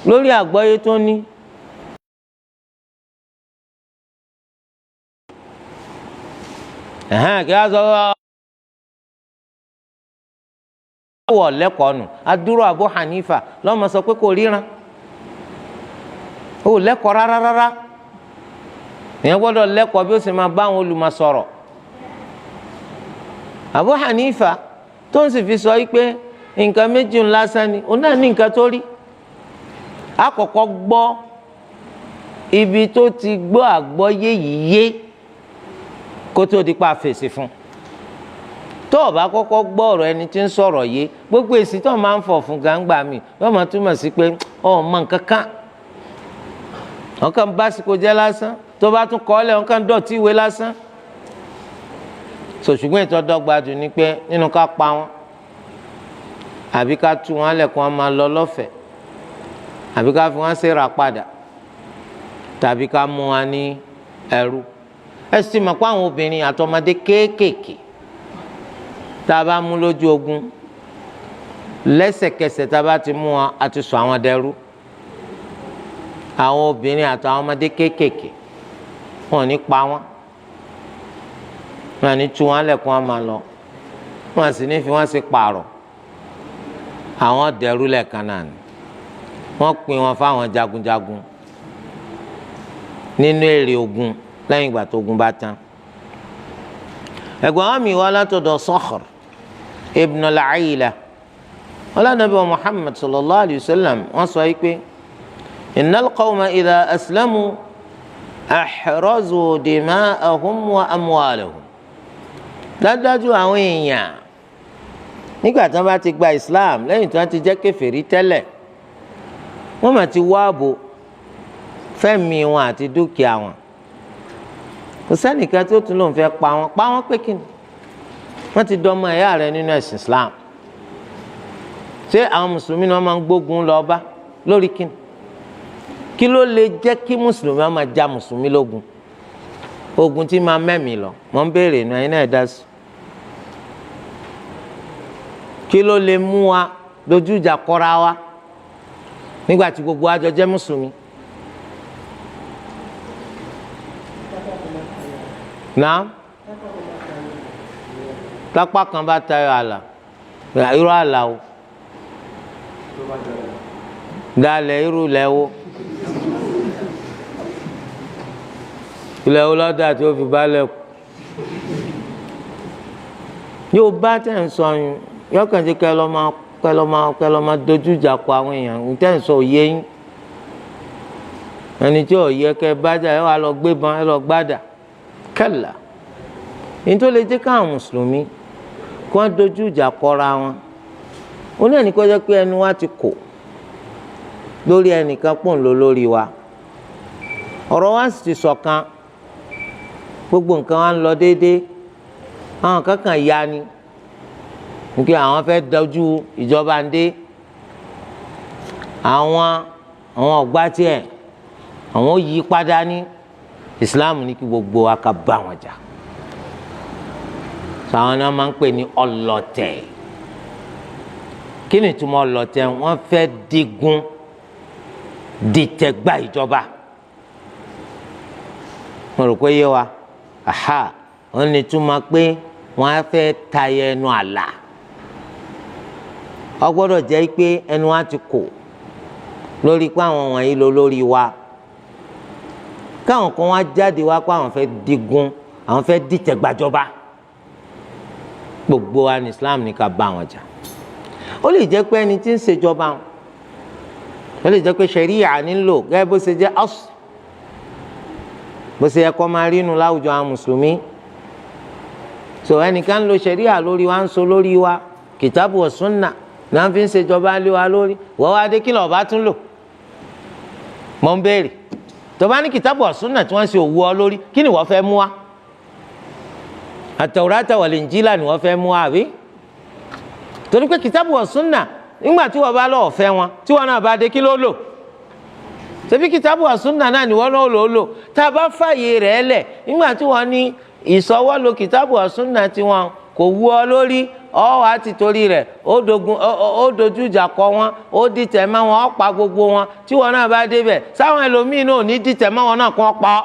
lórí àgbọ́yé tó ní. Kí á sọ wọ̀ lẹ́kọ̀ọ́ nù. Adúrò Abu Hanifa lọ́mọ sọ pé kò ríran, ó lẹ́kọ̀ọ́ rárá rárá. Ìyẹn gbọ́dọ̀ lẹ́kọ̀ọ́ bí ó sì máa bá àwọn olùmọ̀ sọ̀rọ̀. Abu Hanifa tó ń sì fi sọ pé nǹkan méjì ńlá sani, òun náà ní nǹkan tó rí. Àkọ́kọ́ gbọ́ ibi tó ti gbọ́ àgbọ́yé yìí yé kó tó di pa fèsì fún. Tó o bá kọ́kọ́ gbọ́ ọ̀rọ̀ ẹni tí ń sọ̀rọ̀ yé, gbogbo èsì tó máa ń fọ̀ fún gàǹgbà mi yóò máa túmọ̀ sí pé ọ̀ mọ nǹkan kan, wọn kàn bá sìkò jẹ́ lásán. Tó bá tún kọ́ ọ́ lẹ̀, wọn kàn dọ̀tí ìwé lásán. Ṣùgbọ́n ìtọ́dọ́gba jù ni pé nínú ká pa wọn, àbí ká tú wọn lẹ̀ kó wọn máa lọ lọ́fẹ̀ẹ́, àbí ká fi wọn ṣèrà padà, tàbí ká mú wọn ní ẹrú. Ẹ sì mọ̀ pé àwọn obìnrin àtọmọdé kéékèèké tá a bá mú lójú ogun, lẹ́sẹ̀kẹsẹ̀ tá a bá ti mú wọn, a ti sọ àwọn dẹrú. Àwọn obìnrin àtàwọn ọmọdé kéékèèké, wọn ò ní pa wọn, wọn ní tú wọn lẹ̀ kó wọn máa lọ. Wọ́n sì ní fi wọ́n sí pààrọ̀. Àwọn dẹrú lẹ́ẹ̀kan náà ni. Wọ́n pín wọn fáwọn jagunjagun nínú èrè ogun lẹ́yìn ìgbà tó ogun bá tán. Ẹ̀gbọ́n mi wá látọ̀dọ̀ Sakhr ibn al-Ayla. Ọlọ́nàbí wa Muhammad sallallahu alayhi wa sallam wọ́n sọ yìí pé innal qawma idha aslamu ahrazu dima'ahum wa amwalahum. Dájúdájú àwọn èèyàn nígbà tí wọ́n bá ti gba Islam lẹ́yìn tí wọ́n ti jẹ́ kèfèrí tẹ́lẹ̀, wọ́n máa ti wá ààbò fẹ́mi wọn àti dúkìá wọn. Kò sẹ́nìkan tí ó tún lòun fẹ́ pa wọ́n, pa wọ́n pé kíni? Wọ́n ti dọ́mọ ẹ̀yà rẹ̀ nínú ẹ̀sìn Islam. Ṣé àwọn mùsùlùmí ni wọ́n máa ń gbógun lọ bá lórí kíni? Kí ló lè jẹ́ kí mùsùlùmí wọ́n máa ja mùsùlùmí lógun? Ogun tí máa mẹ́mìí lọ, mọ̀ ń béèrè ní ẹ̀yin náà dá sí. Kí ló lè mú wa dojú ìjà kọra wa nígbà tí gbogbo àjọ jẹ́ mùsùlùmí? Náà tápá kan bá tayọ àlà, irú àlà o dalẹ̀ irú ilẹ̀ wo, ilẹ̀ wo lọ́dà tí ó fi balẹ̀ kú. Yóò bá tẹ̀ ń sọ yín yọkàn tí kẹ́ lọ́ máa dojú ìjà kọ àwọn èèyàn tẹ̀ ń sọ òye yín. Ẹni tí ò yẹ kẹ́ bájà ẹ wà lọ gbébọn ẹ lọ gbádà kẹlà. Nítorí lè jẹ́ káwọn mùsùlùmí kí wọ́n dojú ìjà kọra wọn, ó náà ní kó jẹ́ pé ẹnu wa ti kò lórí ẹnìkan pọ̀ ń lọ lórí wa, ọ̀rọ̀ wa sì ti ṣọ̀kan, gbogbo nǹkan wa ń lọ déédéé. Àwọn kankan ya ni nígbà àwọn fẹ́ dojú ìjọba ń dé, àwọn ọ̀gbá tiẹ̀ àwọn ó yí padà ní Islam ní kí gbogbo wa ká bá wọn jà. Sàwọn náà máa ń pè ní ọlọ̀tẹ̀. Kí ni ìtumọ̀ ọlọ̀tẹ̀? Wọ́n fẹ́ digun dìtẹ̀ gba ìjọba. Mo rò pé yé wa. Aha, wọ́n ní túmọ̀ pé wọ́n á fẹ́ tayọ ẹnu àlà. Ó gbọ́dọ̀ jẹ́ pé ẹnu wa ti kò lórí pé àwọn wọ̀nyí lọ lórí wa. Káwọn kan wá jáde wá pé àwọn fẹ́ digun, àwọn fẹ́ dìtẹ̀ gbàjọba. Gbogbo wa ní Islam ní ká bá wọn jà. Ó lè jẹ́ pé ẹni tí ń ṣèjọba, ó lè jẹ́ pé ṣẹ̀ríyà nílò gẹ́gẹ́ bó ṣe jẹ́ ọ̀sùn, bó ṣe yẹ kó máa rí inú láwùjọ àwọn mùsùlùmí. So ẹnìkan lo ṣẹ̀ríyà lórí wa, ń so lórí wa, kìtàbù wa súnà náà fi ń ṣèjọba lé wa lórí. Wọ́n wá dé kí lọ́ọ́ bá tún lò? Mọ̀ ń béèrè. Tó bá ní kìtàbù wa súnà tí wọ́n ṣe òwú ọ lórí, kí ni wọ́n fẹ́ mú wa? Àtàwùrátà wal Injílà ni wọ́n fẹ́ mú wa, àbí? Torí pé kìtàbù wa súnà nígbà tí wọ́n bá lọ́ọ́ fẹ́ wọn, tí wọ́n náà bá dé kí ló lò? Ṣebí kìtàbù wa súnà náà ni wọ́n náà lò ó lò. Tá a bá fààyè rẹ̀ lẹ̀ nígbà tí wọ́n ní ìsọwọ́lò kìtàbù wa súnà tiwọn kò wú ọ lórí, ọ wà á ti torí rẹ̀ ó dojú ìjà kọ wọn, ó dìtẹ̀ mọ́ wọn, ó pa gbogbo wọn. Tí wọ́n náà bá débẹ̀, sáwọn ẹlòmíín náà ò ní dìtẹ̀ mọ́ wọn náà kó pa ọ́.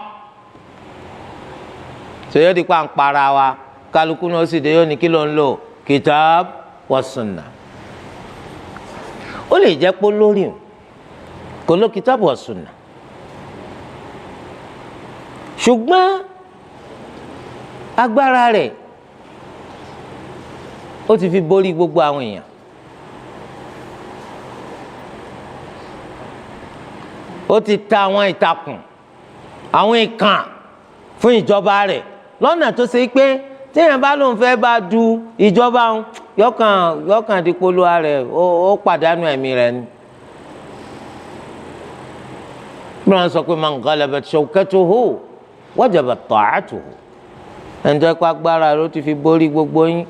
Sèyí di pa ń para wa, kálukú náà ó sì dé yóò ní kí ló ń lò? Kìtàbù wa súnà. Ó lè jẹ́ pé lórí o kò ló kìtàbù wa súnà, ṣùgbọ́n agbára rẹ̀ ó ti fi borí gbogbo àwọn èèyàn. Ó ti ta àwọn ìtakùn, àwọn ìkàn fún ìjọba rẹ̀ lọ́nà tó ṣe pé téèyàn bá lóun fẹ́ bá du ìjọba òun, yọkàn dípò olúwa rẹ̀ ó pàdánù ẹ̀mí rẹ̀ ni. Bí wọ́n sọ pé man ghalabat shawkatuhu wajabat ta'atuhu, ẹni tó kó agbára ló ti fi borí gbogbo yín,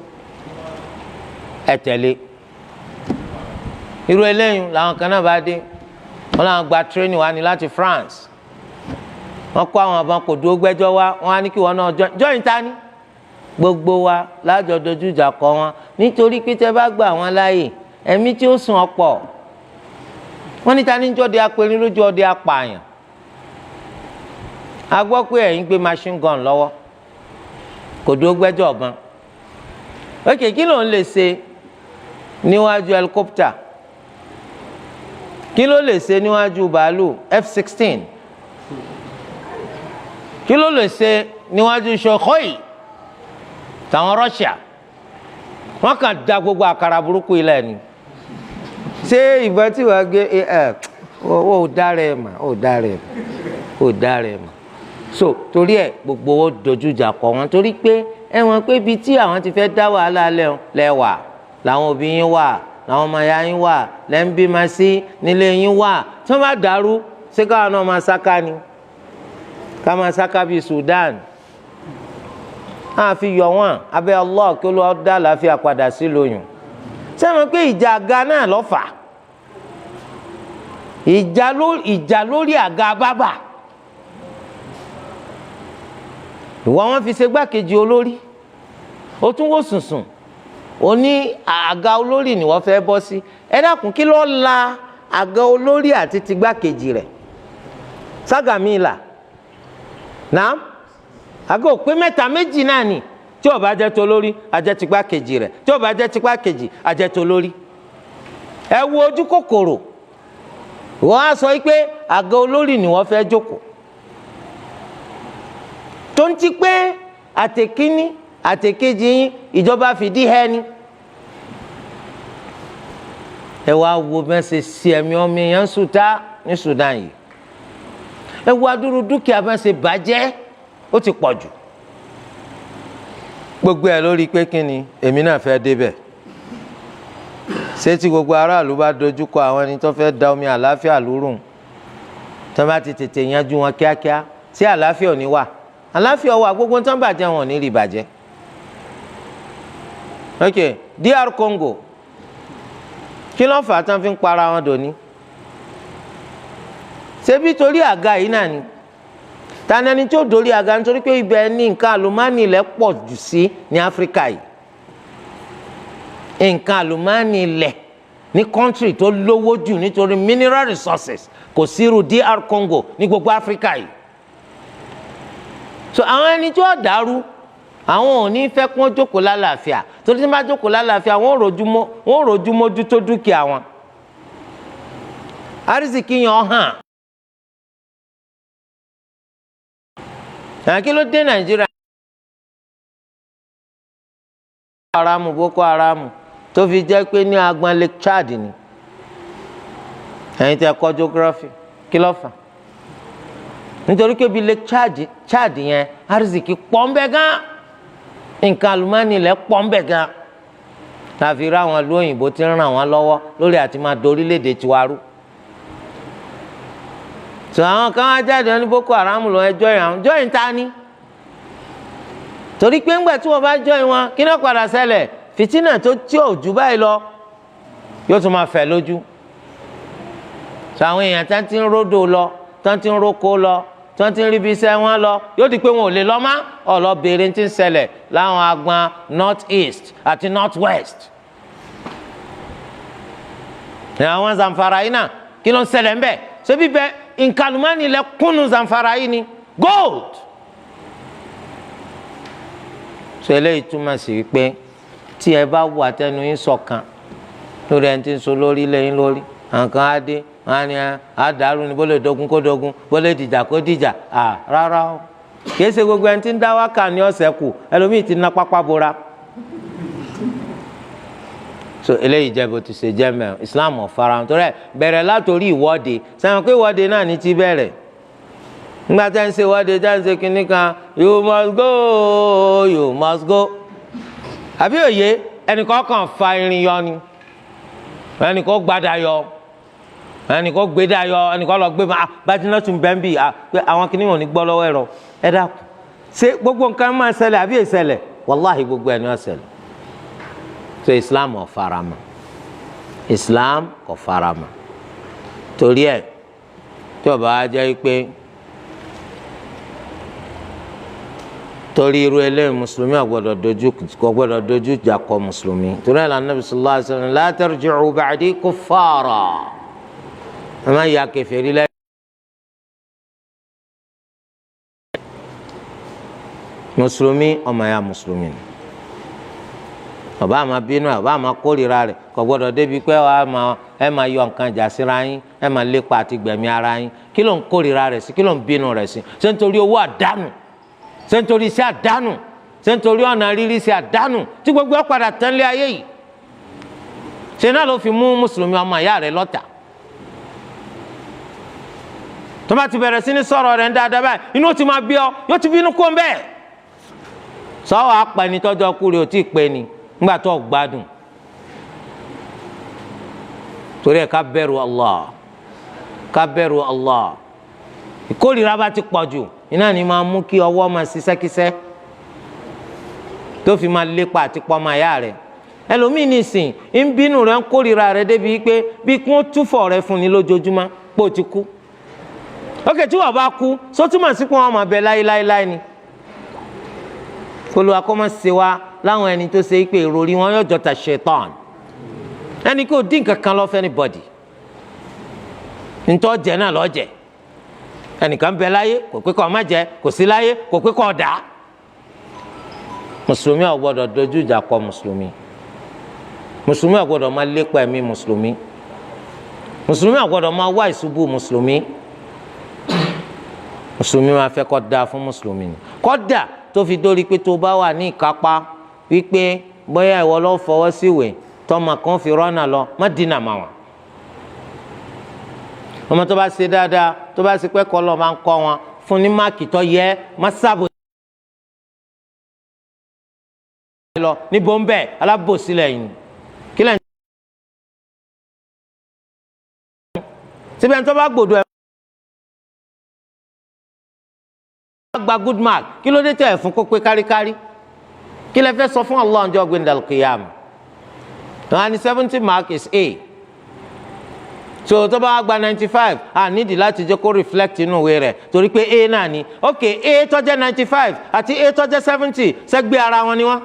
ẹ tẹ̀lé. Irú eléyìí làwọn kan náà bá dé, wọ́n làwọn gba tírénì wa ní láti France. Wọ́n kó àwọn àbọn kò dúró gbẹ́jọ́ wá, wọ́n á ní kí wọ́n náà join ta ni gbogbo wa lájọ dojú ìjà kọ wọn, nítorí pé tẹ́ bá gbà wọ́n láàyè ẹ̀mí tí ó sùn ọ̀pọ̀. Wọ́n ní ta ní jọ́de apẹ̀rín lójú ọdẹ apààyàn. A gbọ́ pé ẹ̀yin gbé machine gun lọ́wọ́, kò dúró gbẹ́jọ́ ọ̀bọ̀n. Ok, kí ló ń lè ṣe níwájú helicopter? Kí ló lè ṣe níwájú bàálù F-16? Kí ló lè ṣe níwájú Sukhoi tàwọn Russia? Wọ́n kàn da gbogbo àkàrà burúkú ilẹ̀ ni. Ṣé ìbọn tí wàá gé ẹ ó dára ẹ mà, ó dára ẹ mà, ó dára ẹ mà. So torí ẹ, gbogbo owó dojú ìjà kọ wọn, torí pé ẹ wọn pé ibi tí àwọn ti fẹ́ dá wàhálà lẹ́wà làwọn òbí yín wà, làwọn ọmọ ya yín wà, lẹ́ ń bímọ sí nílé yín wà. Tí wọ́n bá dàrú, ṣé káwọn náà máa sáká ni? Ká máa sáká bíi Sudan? Á fi yọ wọn abẹ́ Allah kí ló dá àlàáfíà padà sí lóyún. Sẹ́wọ̀n pé ìjà àga náà lọ́fà ìjà lórí àga bábà? Ìwọ wọn fi ṣe gbákejì olórí, ó tún wò sùnsùn, ó ní àga olórí ni wọ́n fẹ́ bọ́ sí. Ẹ dákun, kí ló la àga olórí àti ti gbákejì rẹ̀ ságà mi là náà? Àga ò pé mẹ́ta, méjì náà ni. Tí ó bá jẹ́ tolórí, á jẹ́ ti gbákejì rẹ̀. Tí ó bá jẹ́ ti gbákejì, á jẹ́ tolórí. Ẹ wo ojú kòkòrò. Wọ́n á sọ pé àga olórí ni wọ́n fẹ́ jókòó, tó ń ti pé àtẹ̀kíní àtẹ̀kejì yín, ìjọba fìdí hẹ́ ni. Ẹ wá wo bẹ́ẹ̀ ṣe sí ẹ̀mí ọmọ èèyàn sùtá ní Sudan yìí. Ẹ wo adúrú dúkìá bẹ́ẹ̀ ṣe bàjẹ́, ó ti pọ̀ jù. Gbogbo ẹ̀ lórí pé kí ni? Èmi náà fẹ́ débẹ̀. Ṣé tí gbogbo aráàlú bá dojú kọ àwọn ẹni tó fẹ́ da omi àlàáfíà lúrùn, tó bá ti tètè yanjú wọn kíákíá, tí àlàáfíà ò ní wà? Àlàáfíà wà, gbogbo tó ń bàjẹ́ wọn ò ní rí bàjẹ́. Ok, DR Congo, kí ló fà á tán fi ń para wọn dòní? Ṣebí torí àga yìí náà ni. Tani ẹni tí ó dórí àga? Nítorí pé ibẹ̀ ní nǹkan àlùmánì ilẹ̀ pọ̀ jù sí ní Áfíríkà yìí. Nǹkan àlùmánì ilẹ̀ ní country tó lówó jù nítorí mineral resources, kò sírú DR Congo ní gbogbo Áfíríkà yìí. So àwọn ẹni tí ó dàrú, àwọn ò ní fẹ́ kí wọ́n jókòó lálàáfíà, torí tí wọ́n bá jókòó lálàáfíà, wọ́n rojú mójútó dúkìá wọn, arísìkí yẹn hàn. Kí ló dé Nàìjíríà? Haram, Boko Haram, tó fi jẹ́ pé ní agbọn Lake Chad ni. Ẹ̀yin tẹ́ kọ́ geography, kí ló fà? Nítorí pé bí Lake Chad yẹn, arísìkí pọ̀ ń bẹ gan, nǹkan àlùmọ́ọ́nì ilẹ̀ pọ̀ ń bẹ gan, tàfi rí àwọn ìlú òyìnbó tí ń ràn wọ́n lọ́wọ́ lórí àti máa dorílẹ̀-èdè tiwa rú. Tó àwọn kan wá jáde, wọn ní Boko Haram lọ, ẹ join àwọn. Join ta ni? Torí pé ńgbà tí wọ́n bá join wọn, kí náà padà ṣẹlẹ̀? Fìtínà tó tí ò jù báyìí lọ yóò tún máa fẹ̀ lójú. Tó àwọn èèyàn tán ti ń ródò lọ, tán ti ń róko lọ, tán ti ń ríbi iṣẹ́ wọn lọ, yóò di pé wọn ò lè lọ mọ́. Ọ̀lọ́ béèrè ti ń ṣẹlẹ̀ láwọn agbọn North East àti North West. Àwọn Zamfara yìí náà, kí ló ń ṣẹlẹ̀ ńbẹ̀? Ṣé bíbẹ nǹkan àlùmọ́ọ́nì ilẹ̀ kúnnù Zamfara yìí ni gold. So eléyìí túmọ̀ sí wípé tí ẹ bá wà tẹnu yín ṣọ̀kan lórí ẹni tí ń so lórí lẹ́yìn lórí, àwọn kan á dé, wọn á ní á dàrú ni, bó lè dogun kó dogun, bó lè dìjà kó dìjà. À rárá o, kìí ṣe gbogbo ẹni tí ń dá wákà ní ọ̀sẹ̀ kù, ẹlòmíì ti ná pápá bora. So eléyìí jẹ́ bó ti ṣe jẹ́ mẹ́rin. Islam ò fara torí ẹ̀ bẹ̀rẹ̀ látòrí ìwọ́de. Sẹ́wọ̀n pé ìwọ́de náà ní ti bẹ̀rẹ̀ nígbà tí a ń ṣe ìwọ́de, tí a ń ṣe kinní kan, "You must go, you must go," àbí òye? Ẹnìkan kàn fa irin yọ ni, ẹnìkan gbadà yọ, ẹnìkan gbéda yọ, ẹnìkan lọ gbé bájú tún bẹ́ẹ̀ bì pé àwọn kinní wọn ò ní gbọ́ lọ́wọ́ ẹ̀rọ. Ẹ dákun, ṣé gbogbo nǹkan máa ṣẹlẹ̀ àbí ìṣẹlẹ̀? Wàláhì, gbogbo ẹ̀ ní ó ṣẹlẹ̀. So Islam ò farama, Islam kò farama. Torí ẹ̀, tí ó bá jẹ́ pé torí irú eléyìí, mùsùlùmí ò gbọ́dọ̀ dojú, kò gbọ́dọ̀ dojú ìjà kọ mùsùlùmí. Torí ẹ̀ lànà Nabi sallallahu alaihi wasallam, la tarji'u ba'di kuffara, ẹ má ya kèfèrí lẹ́yìn. Mùsùlùmí, ọmọ ya mùsùlùmí ni, Ọba àmà bínú ẹ, ọba àmà kórìíra rẹ̀, kò gbọ́dọ̀ débi pé ẹ máa yọ nǹkan jà síra yín, ẹ máa lépa àti gbẹ̀mí ara yín. Kí ló ń kórìíra rẹ̀ sí? Kí ló ń bínú rẹ̀ sí? Ṣé nítorí owó àdánù? Ṣé nítorí iṣẹ́ àdánù? Ṣé nítorí ọ̀nà rírí ṣe àdánù tí gbogbo ẹ̀ padà tán lé ayé yìí? Ṣe náà ló fi mú mùsùlùmí ọmọ ìyá rẹ̀ lọ́tà? Tó bá ti bẹ̀rẹ̀ sí ní sọ̀rọ̀ rẹ̀ ń dáadáa báyìí, inú ti máa bí ọ, yóò ti bínú kó ń bẹ́ẹ̀. Sọ́wọ́ apẹni tọ́jọ́ kú rẹ̀ ò tí ì pé ni ńgbà tó gbádùn. Torí ẹ̀ ká bẹ̀rù Allah, ká bẹ̀rù Allah. Ìkórìíra bá ti pọ̀ jù, iná ni máa mú kí ọwọ́ máa ṣiṣẹ́kíṣẹ́ tó fi máa lépa àti pọ́ máa yá rẹ̀. Ẹlòmíì nìsín ń bínú rẹ̀, ń kórìíra rẹ̀ débi pé bí kún ó túfọ̀ rẹ̀ fún ni lójoojúmọ́ pé ó ti kú. Ókè, tí wọ́n bá kú, sótúmọ̀ sí pé wọ́n máa bẹ láéláéláé ni. Olúwa kó má ṣe wá láwọn ẹni tó ṣe pé ìròrí wọn yóò jọta ṣetán. Ẹni kò dín kankan lọ fẹ́ anybody, ntọ́ jẹ náà lọ́ jẹ. Ẹnìkan bẹ láyé kò pé kó má jẹ, kò sí láyé kò pé kó dà. Mùsùlùmí ò gbọ́dọ̀ dojú ìjà kọ mùsùlùmí. Mùsùlùmí ò gbọ́dọ̀ máa lépa ẹ̀mí mùsùlùmí. Mùsùlùmí ò gbọ́dọ̀ máa wá ìṣubú mùsùlùmí. Mùsùlùmí máa fẹ́ kó dáa fún mùsùlùmí ni, kódà tó fi dórí pé tó bá wà ní ìkápá wípé bóyá ìwọ ló fọwọ́ síwèé tọmọ kan fi rọ́nà lọ, má dínà mà wọ́n. Ọmọ tó bá ṣe dáadáa, tó bá ṣe pẹ́ kọ́ lọ́ọ́ máa ń kọ́ wọn, fún ní máàkì tó yẹ, má sábò lọ níbo ń bẹ̀ alábòsí lẹ́yìn kí lẹ́yìn síbẹ̀ tó bá gbòdo ẹ̀ gba good mark, kí ló dé tẹ̀ fún kó pé káríkárí? Kí lẹ fẹ́ sọ fún Allah ọjọ́ gbẹ̀ndàl kìyàm? Wọn ní 70 mark is A. So tó bá gba 95, a nídìí láti jẹ́ kó reflect inú ìwé rẹ̀ torí pé A náà ni. Ok, A tó jẹ́ 95 àti A tó jẹ́ 70, sẹ́gbẹ́ ara wọn ni wọ́n?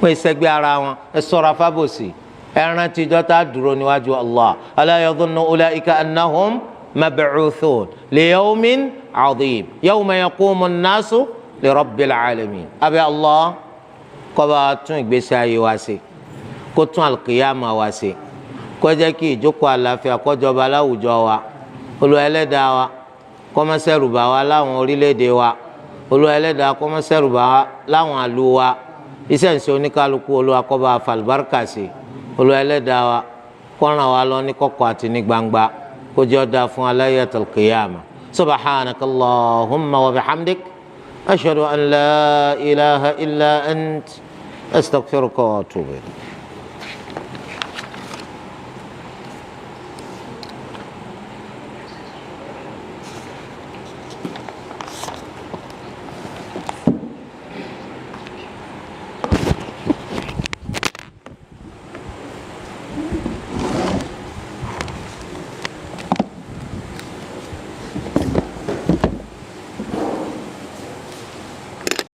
Wọ́n sẹ́gbẹ́ ara wọn. Ẹ sọ̀rọ̀ afábòsì, ẹ rántí ìjọ tá a dúró níwájú Allah. Ala yadhunnu ulaika annahum mab'uthun li yawmin 'adhim yawma yaqumu an-nasu li rabbil alamin. Abẹ́ Allah kó bá tún ìgbésí ayé wa ṣe, kó tún alqiyama wa ṣe, kó jẹ́ kí ìjókòó àlàáfíà kó jọba láwùjọ wa. Olúwa Ẹlẹ́dàá wa kó má ṣẹ̀rù bà wá láwọn orílẹ̀-èdè wa. Olúwa Ẹlẹ́dàá kó má ṣẹ̀rù bà wá láwọn àlù wa. Iṣẹ́ ìṣe oníkálukú, Olúwa kó bá fàlùbáríkà sí. Olúwa Ẹlẹ́dàá wa kó ràn wá lọ ní kọ̀kọ̀ àti ní gbangba, kó jẹ́ ó dáa fún aláyàtul qiyama. Subhanakallahumma wa bihamdik, ashhadu an la ilaha illa ant, astaghfiruka wa atubu ilayk.